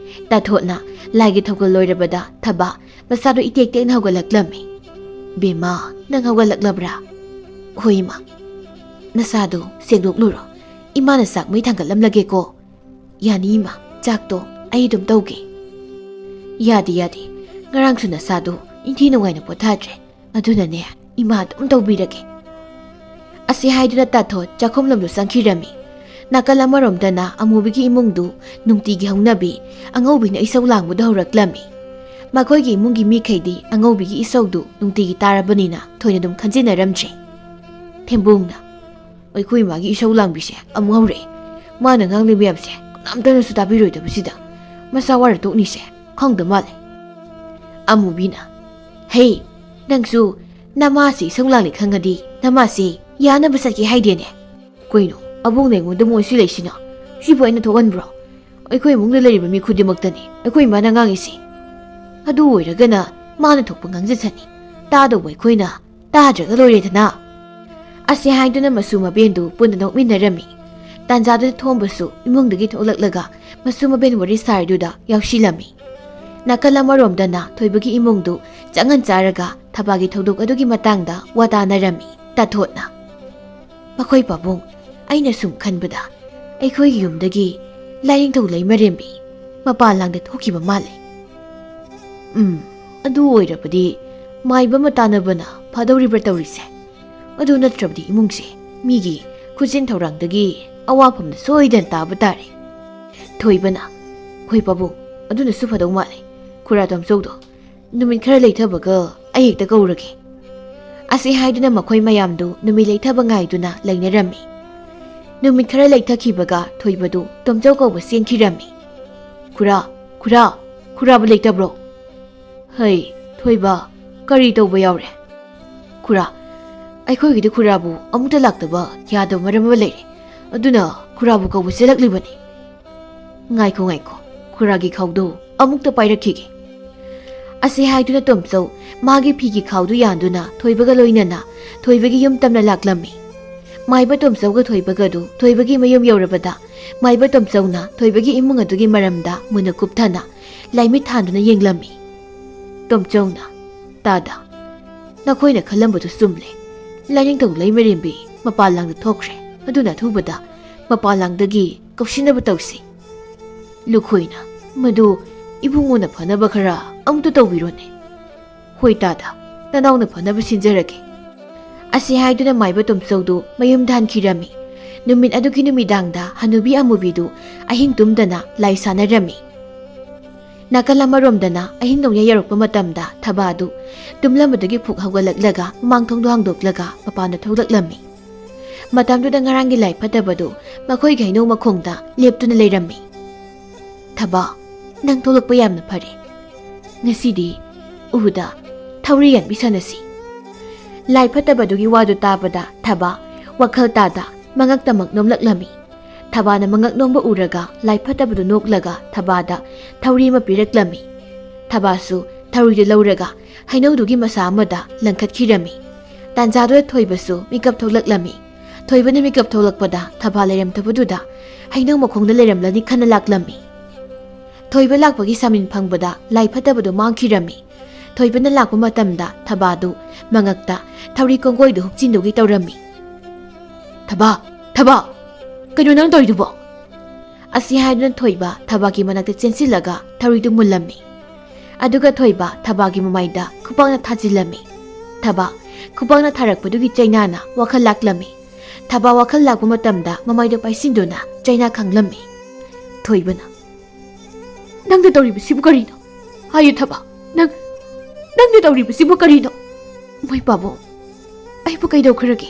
ꯇꯥꯊꯣꯠꯅ ꯂꯥꯏꯒꯤ ꯊꯧꯒꯜ ꯂꯣꯏꯔꯕꯗ ꯊꯕꯥ ꯃꯁꯥꯗꯣ ꯏꯇꯦꯛ ꯇꯦꯛꯅ ꯍꯧꯒꯠꯂꯛꯂꯝꯃꯤ꯫ "ꯕꯦꯝꯃ, ꯅꯪ ꯍꯧꯒꯠꯂꯛꯂꯕ꯭ꯔꯥ?" "ꯍꯣꯏ, ꯏꯃꯥ꯫ ꯅꯁꯥꯗꯣ ꯁꯦꯡꯗꯣꯛꯂꯨꯔꯣ꯫ ꯏꯃꯥꯅ ꯆꯥꯛ ꯃꯩ ꯊꯥꯡꯒꯠꯂꯝꯂꯒꯦꯀꯣ꯫" "ꯌꯥꯅꯤ, ꯏꯃꯥ꯫ ꯆꯥꯛꯇꯣ ꯑꯩ ꯑꯗꯨꯝ ꯇꯧꯒꯦ꯫" "ꯌꯥꯗꯦ, ꯌꯥꯗꯦ꯫ ꯉꯔꯥꯡꯁꯨ ꯅꯁꯥꯗꯣ ꯏꯟꯊꯤ ꯅꯨꯡꯉꯥꯏꯅ ꯄꯣꯊꯥꯗ꯭ꯔꯦ꯫ ꯑꯗꯨꯅꯅꯦ, ꯏꯃꯥ ꯑꯗꯨꯝ ꯇꯧꯕꯤꯔꯒꯦ꯫" ꯑꯁꯤ ꯍꯥꯏꯗꯨꯅ ꯇꯥꯊꯣꯠ ꯆꯥꯛꯈꯨꯝꯂꯣꯝꯗ ꯆꯪꯈꯤꯔꯝꯃꯤ꯫ ꯅꯥꯀꯜ ꯑꯃꯔꯣꯝꯗꯅ ꯑꯃꯨꯕꯤꯒꯤ ꯏꯃꯨꯡꯗꯨ ꯅꯨꯡꯇꯤꯒꯤ ꯍꯧꯅꯕꯤ ꯑꯉꯧꯕꯤꯅ ꯏꯁꯧ ꯂꯥꯡꯕꯗꯨ ꯍꯧꯔꯛꯂꯝꯃꯤ꯫ ꯃꯈꯣꯏꯒꯤ ꯏꯃꯨꯡꯒꯤ ꯃꯤꯈꯩꯗꯤ ꯑꯉꯧꯕꯤꯒꯤ ꯏꯁꯧꯗꯨ ꯅꯨꯡꯇꯤꯒꯤ ꯇꯥꯔꯕꯅꯤꯅ ꯊꯣꯏꯅ ꯑꯗꯨꯝ ꯈꯟꯖꯤꯟꯅꯔꯝꯗ꯭ꯔꯦ꯫ ꯊꯦꯝꯕꯣꯡꯅ, "ꯑꯩꯈꯣꯏ ꯏꯃꯥꯒꯤ ꯏꯁꯧ ꯂꯥꯡꯕꯤꯁꯦ ꯑꯃꯨꯛ ꯍꯧꯔꯛꯑꯦ꯫ ꯃꯥꯅ ꯉꯥꯡꯂꯤ ꯃꯌꯥꯝꯁꯦ ꯀꯅꯥꯝꯇꯅꯁꯨ ꯇꯥꯕꯤꯔꯣꯏꯗꯕꯁꯤꯗ ꯃꯁꯥ ꯋꯥꯔ ꯇꯣꯛꯅꯤꯁꯦ ꯈꯪꯗ ꯃꯥꯜꯂꯦ꯫" ꯑꯃꯨꯕꯤꯅ, "ꯍꯦ, ꯅꯪꯁꯨ ꯅꯃꯥꯁꯤ ꯏꯁꯧ ꯂꯥꯡꯂꯤ ꯈꯪꯉꯗꯤ ꯅꯃꯥꯁꯤ ꯌꯥꯅꯕ ꯆꯠꯀꯦ ꯍꯥꯏꯗꯦꯅꯦ꯫ ꯀꯩꯅꯣ, ꯑꯕꯣꯛꯅ ꯑꯩꯉꯣꯟꯗ ꯃꯣꯏ ꯁꯤꯜꯂꯛꯏꯁꯤꯅ? ꯁꯤꯕꯨ ꯑꯩꯅ ꯊꯣꯛꯍꯟꯕ꯭ꯔꯣ? ꯑꯩꯈꯣꯏ ꯏꯃꯨꯡꯗ ꯂꯩꯔꯤꯕ ꯃꯤ ꯈꯨꯗꯤꯡꯃꯛꯇꯅꯤ ꯑꯩꯈꯣꯏ ꯏꯃꯥꯅ ꯉꯥꯡꯉꯤꯁꯤ꯫ ꯑꯗꯨ ꯑꯣꯏꯔꯒꯅ ꯃꯥꯅ ꯊꯣꯛꯄ ꯉꯥꯡꯖꯁꯅꯤ꯫ ꯇꯥꯗꯧꯕ ꯑꯩꯈꯣꯏꯅ ꯇꯥꯗ꯭ꯔꯒ ꯂꯣꯏꯔꯦꯗꯅ꯫" ꯑꯁꯤ ꯍꯥꯏꯗꯨꯅ ꯃꯁꯨ ꯃꯕꯦꯟꯗꯨ ꯄꯨꯟꯅ ꯅꯣꯛꯃꯤꯟꯅꯔꯝꯃꯤ꯫ ꯇꯥꯟꯖꯥꯗꯨꯗ ꯊꯣꯝꯕꯁꯨ ꯏꯃꯨꯡꯗꯒꯤ ꯊꯣꯛꯂꯛꯂꯒ ꯃꯁꯨ ꯃꯕꯦꯟ ꯋꯥꯔꯤ ꯁꯥꯔꯤꯗꯨꯗ ꯌꯥꯎꯁꯤꯜꯂꯝꯃꯤ꯫ ꯅꯥꯀꯜ ꯑꯃꯔꯣꯝꯗꯅ ꯊꯣꯏꯕꯒꯤ ꯏꯃꯨꯡꯗꯨ ꯆꯪꯉꯟ ꯆꯥꯔꯒ ꯊꯕꯥꯒꯤ ꯊꯧꯗꯣꯛ ꯑꯗꯨꯒꯤ ꯃꯇꯥꯡꯗ ꯋꯥ ꯇꯥꯅꯔꯝꯃꯤ꯫ ꯇꯥꯊꯣꯠꯅ, "ꯃꯈꯣꯏ ꯄꯥꯕꯨꯡ, ꯑꯩꯅ ꯁꯨꯝ ꯈꯟꯕꯗ ꯑꯩꯈꯣꯏꯒꯤ ꯌꯨꯝꯗꯒꯤ ꯂꯥꯏꯅꯤꯡꯊꯧ ꯂꯩꯃꯔꯦꯝꯕꯤ ꯃꯄꯥꯟ ꯂꯥꯡꯗ ꯊꯣꯛꯈꯤꯕ ꯃꯥꯜꯂꯦ꯫ ꯎꯝ, ꯑꯗꯨ ꯑꯣꯏꯔꯕꯗꯤ ꯃꯥꯏꯕ ꯑꯃ ꯇꯥꯟꯅꯕꯅ ꯐꯥꯗꯧꯔꯤꯕ꯭ꯔꯥ ꯇꯧꯔꯤꯁꯦ? ꯑꯗꯨ ꯅꯠꯇ꯭ꯔꯕꯗꯤ ꯏꯃꯨꯡꯁꯦ ꯃꯤꯒꯤ ꯈꯨꯖꯤꯟ ꯊꯧꯔꯥꯡꯗꯒꯤ ꯑꯋꯥꯐꯝꯗ ꯁꯣꯏꯗꯅ ꯇꯥꯕ ꯇꯥꯔꯦ꯫" ꯊꯣꯏꯕꯅ, "ꯍꯣꯏ ꯄꯥꯕꯨꯡ, ꯑꯗꯨꯅꯁꯨ ꯐꯗꯧ ꯃꯥꯜꯂꯦ꯫ ꯈꯨꯔꯥ ꯇꯣꯝꯆꯧꯗꯣ ꯅꯨꯃꯤꯠ ꯈꯔ ꯂꯩꯊꯕꯒ ꯑꯩ ꯍꯦꯛꯇ ꯀꯧꯔꯒꯦ꯫" ꯑꯁꯤ ꯍꯥꯏꯗꯨꯅ ꯃꯈꯣꯏ ꯃꯌꯥꯝꯗꯨ ꯅꯨꯃꯤꯠ ꯂꯩꯊꯕ ꯉꯥꯏꯗꯨꯅ ꯂꯩꯅꯔꯝꯃꯤ꯫ ꯅꯨꯃꯤꯠ ꯈꯔ ꯂꯩꯊꯈꯤꯕꯒ ꯊꯣꯏꯕꯗꯨ ꯇꯣꯝꯆꯧ ꯀꯧꯕ ꯆꯦꯟꯈꯤꯔꯝꯃꯤ꯫ "ꯈꯨꯔꯥ, ꯈꯨꯔꯥ, ꯈꯨꯔꯥꯕꯨ ꯂꯩꯇꯕ꯭ꯔꯣ?" "ꯍꯩ, ꯊꯣꯏꯕ, ꯀꯔꯤ ꯇꯧꯕ ꯌꯥꯎꯔꯦ?" "ꯈꯨꯔꯥ, ꯑꯩꯈꯣꯏꯒꯤꯗꯤ ꯈꯨꯔꯥꯕꯨ ꯑꯃꯨꯛꯇ ꯂꯥꯛꯇꯕ ꯌꯥꯗꯕ ꯃꯔꯝ ꯑꯃ ꯂꯩꯔꯦ꯫ ꯑꯗꯨꯅ ꯈꯨꯔꯥꯕꯨ ꯀꯧꯕ ꯆꯦꯜꯂꯛꯂꯤꯕꯅꯤ꯫" "ꯉꯥꯏꯈꯣ, ꯉꯥꯏꯈꯣ, ꯈꯨꯔꯥꯒꯤ ꯈꯥꯎꯗꯨ ꯑꯃꯨꯛꯇ ꯄꯥꯏꯔꯛꯈꯤꯒꯦ꯫" ꯑꯁꯤ ꯍꯥꯏꯗꯨꯅ ꯇꯣꯝꯆꯧ ꯃꯥꯒꯤ ꯐꯤꯒꯤ ꯈꯥꯎꯗꯨ ꯌꯥꯟꯗꯨꯅ ꯊꯣꯏꯕꯒ ꯂꯣꯏꯅꯅ ꯊꯣꯏꯕꯒꯤ ꯌꯨꯝ ꯇꯝꯅ ꯂꯥꯛꯂꯝꯃꯤ꯫ ꯃꯥꯏꯕ ꯇꯣꯝꯆꯧꯒ ꯊꯣꯏꯕꯒꯗꯨ ꯊꯣꯏꯕꯒꯤ ꯃꯌꯨꯝ ꯌꯧꯔꯕꯗ ꯃꯥꯏꯕ ꯇꯣꯝꯆꯧꯅ ꯊꯣꯏꯕꯒꯤ ꯏꯃꯨꯡ ꯑꯗꯨꯒꯤ ꯃꯔꯝꯗ ꯃꯨꯟꯅ ꯀꯨꯞꯊꯅ ꯂꯥꯏꯃꯤꯠ ꯊꯥꯟꯗꯨꯅ ꯌꯦꯡꯂꯝꯃꯤ꯫ ꯇꯣꯝꯆꯧꯅ, "ꯇꯥꯗ, ꯅꯈꯣꯏꯅ ꯈꯜꯂꯝꯕꯗꯨ ꯆꯨꯝꯂꯦ꯫ ꯂꯥꯏꯅꯤꯡꯊꯧ ꯂꯩꯃꯔꯦꯝꯕꯤ ꯃꯄꯥꯟ ꯂꯥꯡꯗ ꯊꯣꯛꯈ꯭ꯔꯦ꯫ ꯑꯗꯨꯅ ꯑꯊꯨꯕꯗ ꯃꯄꯥꯟ ꯂꯥꯡꯗꯒꯤ ꯀꯧꯁꯤꯟꯅꯕ ꯇꯧꯁꯤ꯫" ꯂꯨꯈꯣꯏꯅ, "ꯃꯗꯨ ꯏꯕꯨꯡꯉꯣꯅ ꯐꯅꯕ ꯈꯔ ꯑꯃꯨꯛꯇ ꯇꯧꯕꯤꯔꯣꯅꯦ꯫" "ꯍꯣꯏ ꯇꯥꯗ, ꯅꯅꯥꯎꯅ ꯐꯅꯕ ꯁꯤꯟꯖꯔꯒꯦ꯫" ꯑꯁꯤ ꯍꯥꯏꯗꯨꯅ ꯃꯥꯏꯕ ꯇꯣꯝꯆꯧꯗꯨ ꯃꯌꯨꯝꯗ ꯍꯟꯈꯤꯔꯝꯃꯤ꯫ ꯅꯨꯃꯤꯠ ꯑꯗꯨꯒꯤ ꯅꯨꯃꯤꯗꯥꯡꯗ ꯍꯅꯨꯕꯤ ꯑꯃꯨꯕꯤꯗꯨ ꯑꯍꯤꯡ ꯇꯨꯝꯗꯅ ꯂꯥꯏ ꯁꯥꯟꯅꯔꯝꯃꯤ꯫ ꯅꯥꯀꯜ ꯑꯃꯔꯣꯝꯗꯅ ꯑꯍꯤꯡ ꯅꯣꯡꯌꯥꯏ ꯌꯧꯔꯛꯄ ꯃꯇꯝꯗ ꯊꯕꯥꯗꯨ ꯇꯨꯝꯂꯝꯕꯗꯒꯤ ꯐꯨꯛ ꯍꯧꯒꯠꯂꯛꯂꯒ ꯃꯃꯥꯡ ꯊꯣꯡꯗꯣ ꯍꯥꯡꯗꯣꯛꯂꯒ ꯃꯄꯥꯟꯗ ꯊꯣꯛꯂꯛꯂꯝꯃꯤ꯫ ꯃꯇꯝꯗꯨꯗ ꯉꯔꯥꯡꯒꯤ ꯂꯥꯏ ꯐꯠꯇꯕꯗꯨ ꯃꯈꯣꯏꯒꯤ ꯍꯩꯅꯧ ꯃꯈꯣꯡꯗ ꯂꯦꯞꯇꯨꯅ ꯂꯩꯔꯝꯃꯤ꯫ "ꯊꯕꯥ, ꯅꯪ ꯊꯣꯛꯂꯛꯄ ꯌꯥꯝꯅ ꯐꯔꯦ꯫ ꯉꯁꯤꯗꯤ ꯎꯗ ꯊꯧꯔꯤ ꯌꯥꯟꯕꯤ ꯁꯥꯟꯅꯁꯤ꯫" ꯂꯥꯏ ꯐꯠꯇꯕꯗꯨꯒꯤ ꯋꯥꯗꯨ ꯇꯥꯕꯗ ꯊꯕꯥ ꯋꯥꯈꯜ ꯇꯥꯗ ꯃꯉꯛꯇꯃꯛ ꯅꯣꯝꯂꯛꯂꯝꯃꯤ꯫ ꯊꯕꯥꯅ ꯃꯉꯛ ꯅꯣꯝꯕ ꯎꯔꯒ ꯂꯥꯏ ꯐꯠꯇꯕꯗꯨ ꯅꯣꯛꯂꯒ ꯊꯕꯥꯗ ꯊꯧꯔꯤ ꯑꯃ ꯄꯤꯔꯛꯂꯝꯃꯤ꯫ ꯊꯕꯥꯁꯨ ꯊꯧꯔꯤꯗꯨ ꯂꯧꯔꯒ ꯍꯩꯅꯧꯗꯨꯒꯤ ꯃꯁꯥ ꯑꯃꯗ ꯂꯪꯈꯠꯈꯤꯔꯝꯃꯤ꯫ ꯇꯥꯟꯖꯥꯗꯨꯗ ꯊꯣꯏꯕꯁꯨ ꯃꯤꯀꯞ ꯊꯣꯛꯂꯛꯂꯝꯃꯤ꯫ ꯊꯣꯏꯕꯅ ꯃꯤꯀꯞ ꯊꯣꯛꯂꯛꯄꯗ ꯊꯕꯥ ꯂꯩꯔꯝꯗꯕꯗꯨꯗ ꯍꯩꯅꯧ ꯃꯈꯣꯡꯗ ꯂꯩꯔꯝꯂꯅꯤ ꯈꯟꯅ ꯂꯥꯛꯂꯝꯃꯤ꯫ ꯊꯣꯏꯕ ꯂꯥꯛꯄꯒꯤ ꯁꯥꯃꯤꯟ ꯐꯪꯕꯗ ꯂꯥꯏ ꯐꯠꯇꯕꯗꯨ ꯃꯥꯡꯈꯤꯔꯝꯃꯤ꯫ ꯊꯣꯏꯕꯅ ꯂꯥꯛꯄ ꯃꯇꯝꯗ ꯊꯕꯥꯗꯨ ꯃꯉꯛꯇ ꯊꯧꯔꯤ ꯀꯣꯡꯒꯣꯏꯗꯨ ꯍꯨꯛꯆꯤꯟꯗꯨꯒꯤ ꯇꯧꯔꯝꯃꯤ꯫ "ꯊꯕꯥ! ꯊꯕꯥ! ꯀꯩꯅꯣ ꯅꯪ ꯇꯧꯔꯤꯗꯨꯕꯣ?" ꯑꯁꯤ ꯍꯥꯏꯗꯨꯅ ꯊꯣꯏꯕ ꯊꯕꯥꯒꯤ ꯃꯅꯥꯛꯇ ꯆꯦꯟꯁꯤꯜꯂꯒ ꯊꯧꯔꯤꯗꯨ ꯃꯨꯜꯂꯝꯃꯤ꯫ ꯑꯗꯨꯒ ꯊꯣꯏꯕ ꯊꯕꯥꯒꯤ ꯃꯃꯥꯏꯗ ꯈꯨꯄꯥꯛꯅ ꯊꯥꯖꯤꯜꯂꯝꯃꯤ꯫ ꯊꯕꯥ ꯈꯨꯄꯥꯛꯅ ꯊꯥꯔꯛꯄꯗꯨꯒꯤ ꯆꯩꯅꯥꯅ ꯋꯥꯈꯜ ꯂꯥꯛꯂꯝꯃꯤ꯫ ꯊꯕꯥ ꯋꯥꯈꯜ ꯂꯥꯛꯄ ꯃꯇꯝꯗ ꯃꯃꯥꯏꯗꯨ ꯄꯥꯏꯁꯤꯟꯗꯨꯅ ꯆꯩꯅꯥ ꯈꯥꯡꯂꯝꯃꯤ꯫ ꯊꯣꯏꯕꯅ, "ꯅꯪꯅ ꯇꯧꯔꯤꯕꯁꯤꯕꯨ ꯀꯔꯤꯅꯣ? ꯍꯥꯏꯌꯨ ꯊꯕꯥ, ꯅꯪ, ꯅꯪꯅ ꯇꯧꯔꯤꯕꯁꯤꯕꯨ ꯀꯔꯤꯅꯣ? ꯃꯣꯏ ꯄꯥꯕꯨꯡ, ꯑꯩꯕꯨ ꯀꯩꯗꯧꯈ꯭ꯔꯒꯦ?"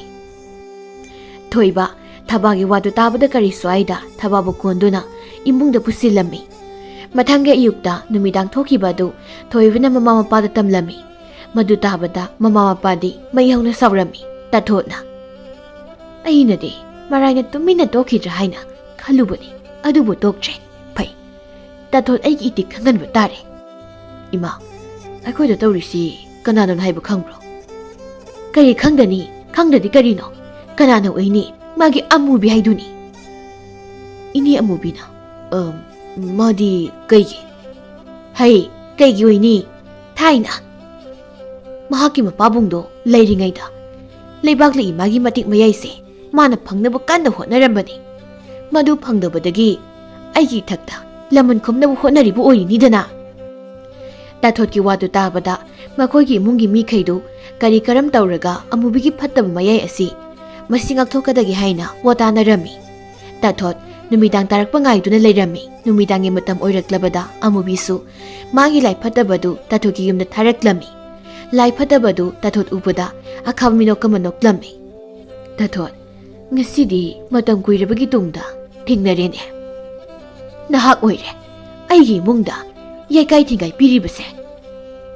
ꯊꯣꯏꯕ ꯊꯕꯥꯒꯤ ꯋꯥꯗꯨ ꯇꯥꯕꯗ ꯀꯔꯤꯁꯨ ꯍꯥꯏꯗ ꯊꯕꯥꯕꯨ ꯀꯣꯟꯗꯨꯅ ꯏꯃꯨꯡꯗ ꯄꯨꯁꯤꯜꯂꯝꯃꯤ꯫ ꯃꯊꯪꯒꯤ ꯑꯌꯨꯛꯇ ꯅꯨꯃꯤꯗꯥꯡ ꯊꯣꯛꯈꯤꯕ ꯑꯗꯨ ꯊꯣꯏꯕꯅ ꯃꯃꯥ ꯃꯄꯥꯗ ꯇꯝꯂꯝꯃꯤ꯫ ꯃꯗꯨ ꯇꯥꯕꯗ ꯃꯃꯥ ꯃꯄꯥꯗꯤ ꯃꯩ ꯍꯧꯅ ꯁꯥꯎꯔꯝꯃꯤ꯫ ꯇꯥꯊꯣꯠꯅ, "ꯑꯩꯅꯗꯤ ꯃꯔꯥꯏꯅ ꯇꯨꯃꯤꯟꯅ ꯇꯣꯛꯈꯤꯗ꯭ꯔꯥ ꯍꯥꯏꯅ ꯈꯜꯂꯨꯕꯅꯤ, ꯑꯗꯨꯕꯨ ꯇꯣꯛꯇ꯭ꯔꯦ꯫ ꯐꯩ, ꯇꯥꯊꯣꯠ ꯑꯩꯒꯤ ꯏꯇꯤꯛ ꯈꯪꯍꯟꯕ ꯇꯥꯔꯦ꯫ ꯏꯃꯥ, ꯑꯩꯈꯣꯏꯗ ꯇꯧꯔꯤꯁꯤ ꯀꯅꯥꯅꯣꯅ ꯍꯥꯏꯕ ꯈꯪꯕ꯭ꯔꯣ? ꯀꯔꯤ ꯈꯪꯗꯅꯤ? ꯈꯪꯗ꯭ꯔꯗꯤ ꯀꯔꯤꯅꯣ? ꯀꯅꯥꯅ ꯑꯣꯏꯅꯤ? ꯃꯥꯒꯤ ꯑꯃꯨꯕꯤ ꯍꯥꯏꯗꯨꯅꯤ꯫ ꯏꯅꯦ ꯑꯃꯨꯕꯤꯅ, "ꯑꯝ, ꯃꯥꯗꯤ ꯀꯩꯒꯤ?" "ꯍꯩ, ꯀꯩꯒꯤ ꯑꯣꯏꯅꯤ? ꯊꯥꯏꯅ ꯃꯍꯥꯛꯀꯤ ꯃꯄꯥꯕꯨꯡꯗꯣ ꯂꯩꯔꯤꯉꯩꯗ ꯂꯩꯕꯥꯛꯂꯛꯏ ꯃꯥꯒꯤ ꯃꯇꯤꯛ ꯃꯌꯥꯏꯁꯦ ꯃꯥꯅ ꯐꯪꯅꯕ ꯀꯟꯅ ꯍꯣꯠꯅꯔꯝꯕꯅꯤ꯫ ꯃꯗꯨ ꯐꯪꯗꯕꯗꯒꯤ ꯑꯩꯒꯤ ꯏꯊꯛꯇ ꯂꯃꯟ ꯈꯨꯝꯅꯕ ꯍꯣꯠꯅꯔꯤꯕ ꯑꯣꯏꯔꯤꯅꯤꯗꯅ꯫" ꯇꯥꯊꯣꯠꯀꯤ ꯋꯥꯗꯨ ꯇꯥꯕꯗ ꯃꯈꯣꯏꯒꯤ ꯏꯃꯨꯡꯒꯤ ꯃꯤꯈꯩꯗꯨ ꯀꯔꯤ ꯀꯔꯝ ꯇꯧꯔꯒ ꯑꯃꯨꯕꯤꯒꯤ ꯐꯠꯇꯕ ꯃꯌꯥꯏ ꯑꯁꯤ ꯃꯁꯤ ꯉꯥꯛꯊꯣꯛꯀꯗꯒꯦ ꯍꯥꯏꯅ ꯋꯥ ꯇꯥꯅꯔꯝꯃꯤ꯫ ꯇꯥꯊꯣꯠ ꯅꯨꯃꯤꯗꯥꯡ ꯇꯥꯔꯛꯄ ꯉꯥꯏꯗꯨꯅ ꯂꯩꯔꯝꯃꯤ꯫ ꯅꯨꯃꯤꯗꯥꯡꯒꯤ ꯃꯇꯝ ꯑꯣꯏꯔꯛꯂꯕꯗ ꯑꯃꯨꯕꯤꯁꯨ ꯃꯥꯒꯤ ꯂꯥꯏ ꯐꯠꯇꯕꯗꯨ ꯇꯥꯊꯣꯠꯀꯤ ꯌꯨꯝꯗ ꯊꯥꯔꯛꯂꯝꯃꯤ꯫ ꯂꯥꯏ ꯐꯠꯇꯕꯗꯨ ꯇꯥꯊꯣꯠ ꯎꯕꯗ ꯑꯈꯥꯕ ꯃꯤꯅꯣꯛ ꯑꯃ ꯅꯣꯛꯂꯝꯃꯤ꯫ "ꯇꯥꯊꯣꯠ, ꯉꯁꯤꯗꯤ ꯃꯇꯝ ꯀꯨꯏꯔꯕꯒꯤ ꯇꯨꯡꯗ ꯊꯦꯡꯅꯔꯦꯅꯦ꯫ ꯅꯍꯥꯛ ꯑꯣꯏꯔꯦ ꯑꯩꯒꯤ ꯏꯃꯨꯡꯗ ꯌꯩꯀꯥꯏ ꯊꯤꯡꯒꯥꯏ ꯄꯤꯔꯤꯕꯁꯦ꯫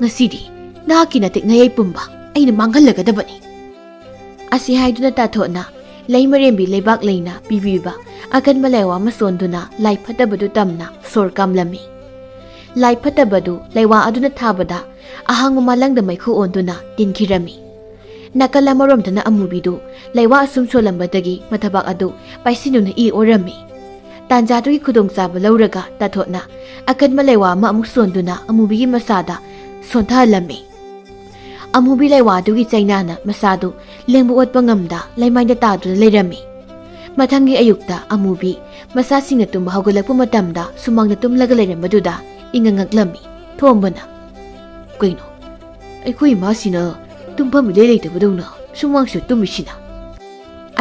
ꯉꯁꯤꯗꯤ ꯅꯍꯥꯛꯀꯤ ꯅꯇꯤꯛ ꯅꯌꯩ ꯄꯨꯝꯕ ꯑꯩꯅ ꯃꯥꯡꯍꯜꯂꯒꯗꯕꯅꯤ꯫" ꯑꯁꯤ ꯍꯥꯏꯗꯨꯅ ꯇꯥꯊꯣꯠꯅ ꯂꯩꯃꯔꯦꯝꯕꯤ ꯂꯩꯕꯥꯛ ꯂꯩꯅ ꯄꯤꯕꯤꯕ ꯑꯀꯟꯕ ꯂꯩꯋꯥ ꯑꯃ ꯁꯣꯟꯗꯨꯅ ꯂꯥꯏ ꯐꯠꯇꯕꯗꯨ ꯇꯝꯅ ꯁꯣꯔ ꯀꯥꯝꯂꯝꯃꯤ꯫ ꯂꯥꯏ ꯐꯠꯇꯕꯗꯨ ꯂꯩꯋꯥ ꯑꯗꯨꯅ ꯊꯥꯕꯗ ꯑꯍꯥꯡꯕ ꯃꯥꯂꯪꯗ ꯃꯩꯈꯨ ꯑꯣꯟꯗꯨꯅ ꯇꯤꯟꯈꯤꯔꯝꯃꯤ꯫ ꯅꯥꯀꯜ ꯑꯃꯔꯣꯝꯗꯅ ꯑꯃꯨꯕꯤꯗꯨ ꯂꯩꯋꯥ ꯑꯁꯨꯝ ꯁꯣꯜꯂꯝꯕꯗꯒꯤ ꯃꯊꯕꯥꯛ ꯑꯗꯨ ꯄꯥꯏꯁꯤꯟꯗꯨꯅ ꯏ ꯑꯣꯔꯝꯃꯤ꯫ ꯇꯥꯟꯖꯥꯗꯨꯒꯤ ꯈꯨꯗꯣꯡꯆꯥꯕ ꯂꯧꯔꯒ ꯇꯥꯊꯣꯠꯅ ꯑꯀꯟꯕ ꯂꯩꯋꯥ ꯑꯃ ꯑꯃꯨꯛ ꯁꯣꯟꯗꯨꯅ ꯑꯃꯨꯕꯤꯒꯤ ꯃꯁꯥꯗ ꯁꯣꯟꯊꯍꯜꯂꯝꯃꯤ꯫ ꯑꯃꯨꯕꯤ ꯂꯩꯋꯥꯗꯨꯒꯤ ꯆꯩꯅꯥꯅ ꯃꯁꯥꯗꯨ ꯂꯦꯡꯕ ꯑꯣꯠꯄ ꯉꯝꯗ ꯂꯩꯃꯥꯏꯗ ꯇꯥꯗꯨꯅ ꯂꯩꯔꯝꯃꯤ꯫ ꯃꯊꯪꯒꯤ ꯑꯌꯨꯛꯇ ꯑꯃꯨꯕꯤ ꯃꯆꯥꯁꯤꯡꯅ ꯇꯨꯝꯕ ꯍꯧꯒꯠꯂꯛꯄ ꯃꯇꯝꯗ ꯁꯨꯃꯥꯡꯗ ꯇꯨꯝꯂꯒ ꯂꯩꯔꯝꯕꯗꯨꯗ ꯏꯉꯛ ꯉꯛꯂꯝꯃꯤ꯫ ꯊꯣꯝꯕꯅ, "ꯀꯩꯅꯣ, ꯑꯩꯈꯣꯏ ꯏꯃꯥꯁꯤꯅ ꯇꯨꯝꯐꯝ ꯏꯂꯩ ꯂꯩꯇꯕꯗꯧꯅ ꯁꯨꯃꯥꯡꯁꯤꯗ ꯇꯨꯝꯃꯤꯁꯤꯅ?"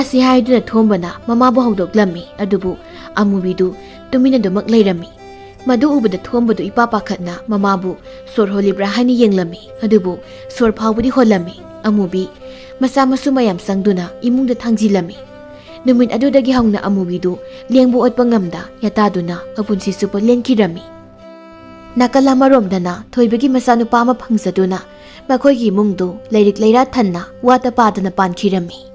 ꯑꯁꯤ ꯍꯥꯏꯗꯨꯅ ꯊꯣꯝꯕꯅ ꯃꯃꯥꯕꯨ ꯍꯧꯗꯣꯛꯂꯝꯃꯤ꯫ ꯑꯗꯨꯕꯨ ꯑꯃꯨꯕꯤꯗꯨ ꯇꯨꯃꯤꯟꯅꯗꯨꯃꯛ ꯂꯩꯔꯝꯃꯤ꯫ ꯃꯗꯨ ꯎꯕꯗ ꯊꯣꯝꯕꯗꯨ ꯏꯄꯥ ꯄꯥꯈꯠꯅ ꯃꯃꯥꯕꯨ ꯁꯣꯔ ꯍꯣꯜꯂꯤꯕ꯭ꯔꯥ ꯍꯥꯏꯅ ꯌꯦꯡꯂꯝꯃꯤ꯫ ꯑꯗꯨꯕꯨ ꯁꯣꯔ ꯐꯥꯎꯕꯗꯤ ꯍꯣꯜꯂꯝꯃꯤ꯫ ꯑꯃꯨꯕꯤ ꯃꯆꯥ ꯃꯁꯨ ꯃꯌꯥꯝ ꯆꯪꯗꯨꯅ ꯏꯃꯨꯡꯗ ꯊꯥꯡꯖꯤꯜꯂꯝꯃꯤ꯫ ꯅꯨꯃꯤꯠ ꯑꯗꯨꯗꯒꯤ ꯍꯧꯅ ꯑꯃꯨꯕꯤꯗꯨ ꯂꯦꯡꯕ ꯑꯣꯠꯄ ꯉꯝꯗ ꯌꯥꯇꯥꯗꯨꯅ ꯃꯄꯨꯟꯁꯤ ꯆꯨꯞꯄ ꯂꯦꯟꯈꯤꯔꯝꯃꯤ꯫ ꯅꯥꯀꯜ ꯑꯃꯔꯣꯝꯗꯅ ꯊꯣꯏꯕꯒꯤ ꯃꯆꯥꯅꯨꯄꯥ ꯑꯃ ꯐꯪꯖꯗꯨꯅ ꯃꯈꯣꯏꯒꯤ ꯏꯃꯨꯡꯗꯨ ꯂꯥꯏꯔꯤꯛ ꯂꯩꯔꯥ ꯊꯟꯅ ꯋꯥꯠꯇ ꯄꯥꯗꯅ ꯄꯥꯟꯈꯤꯔꯝꯃꯤ꯫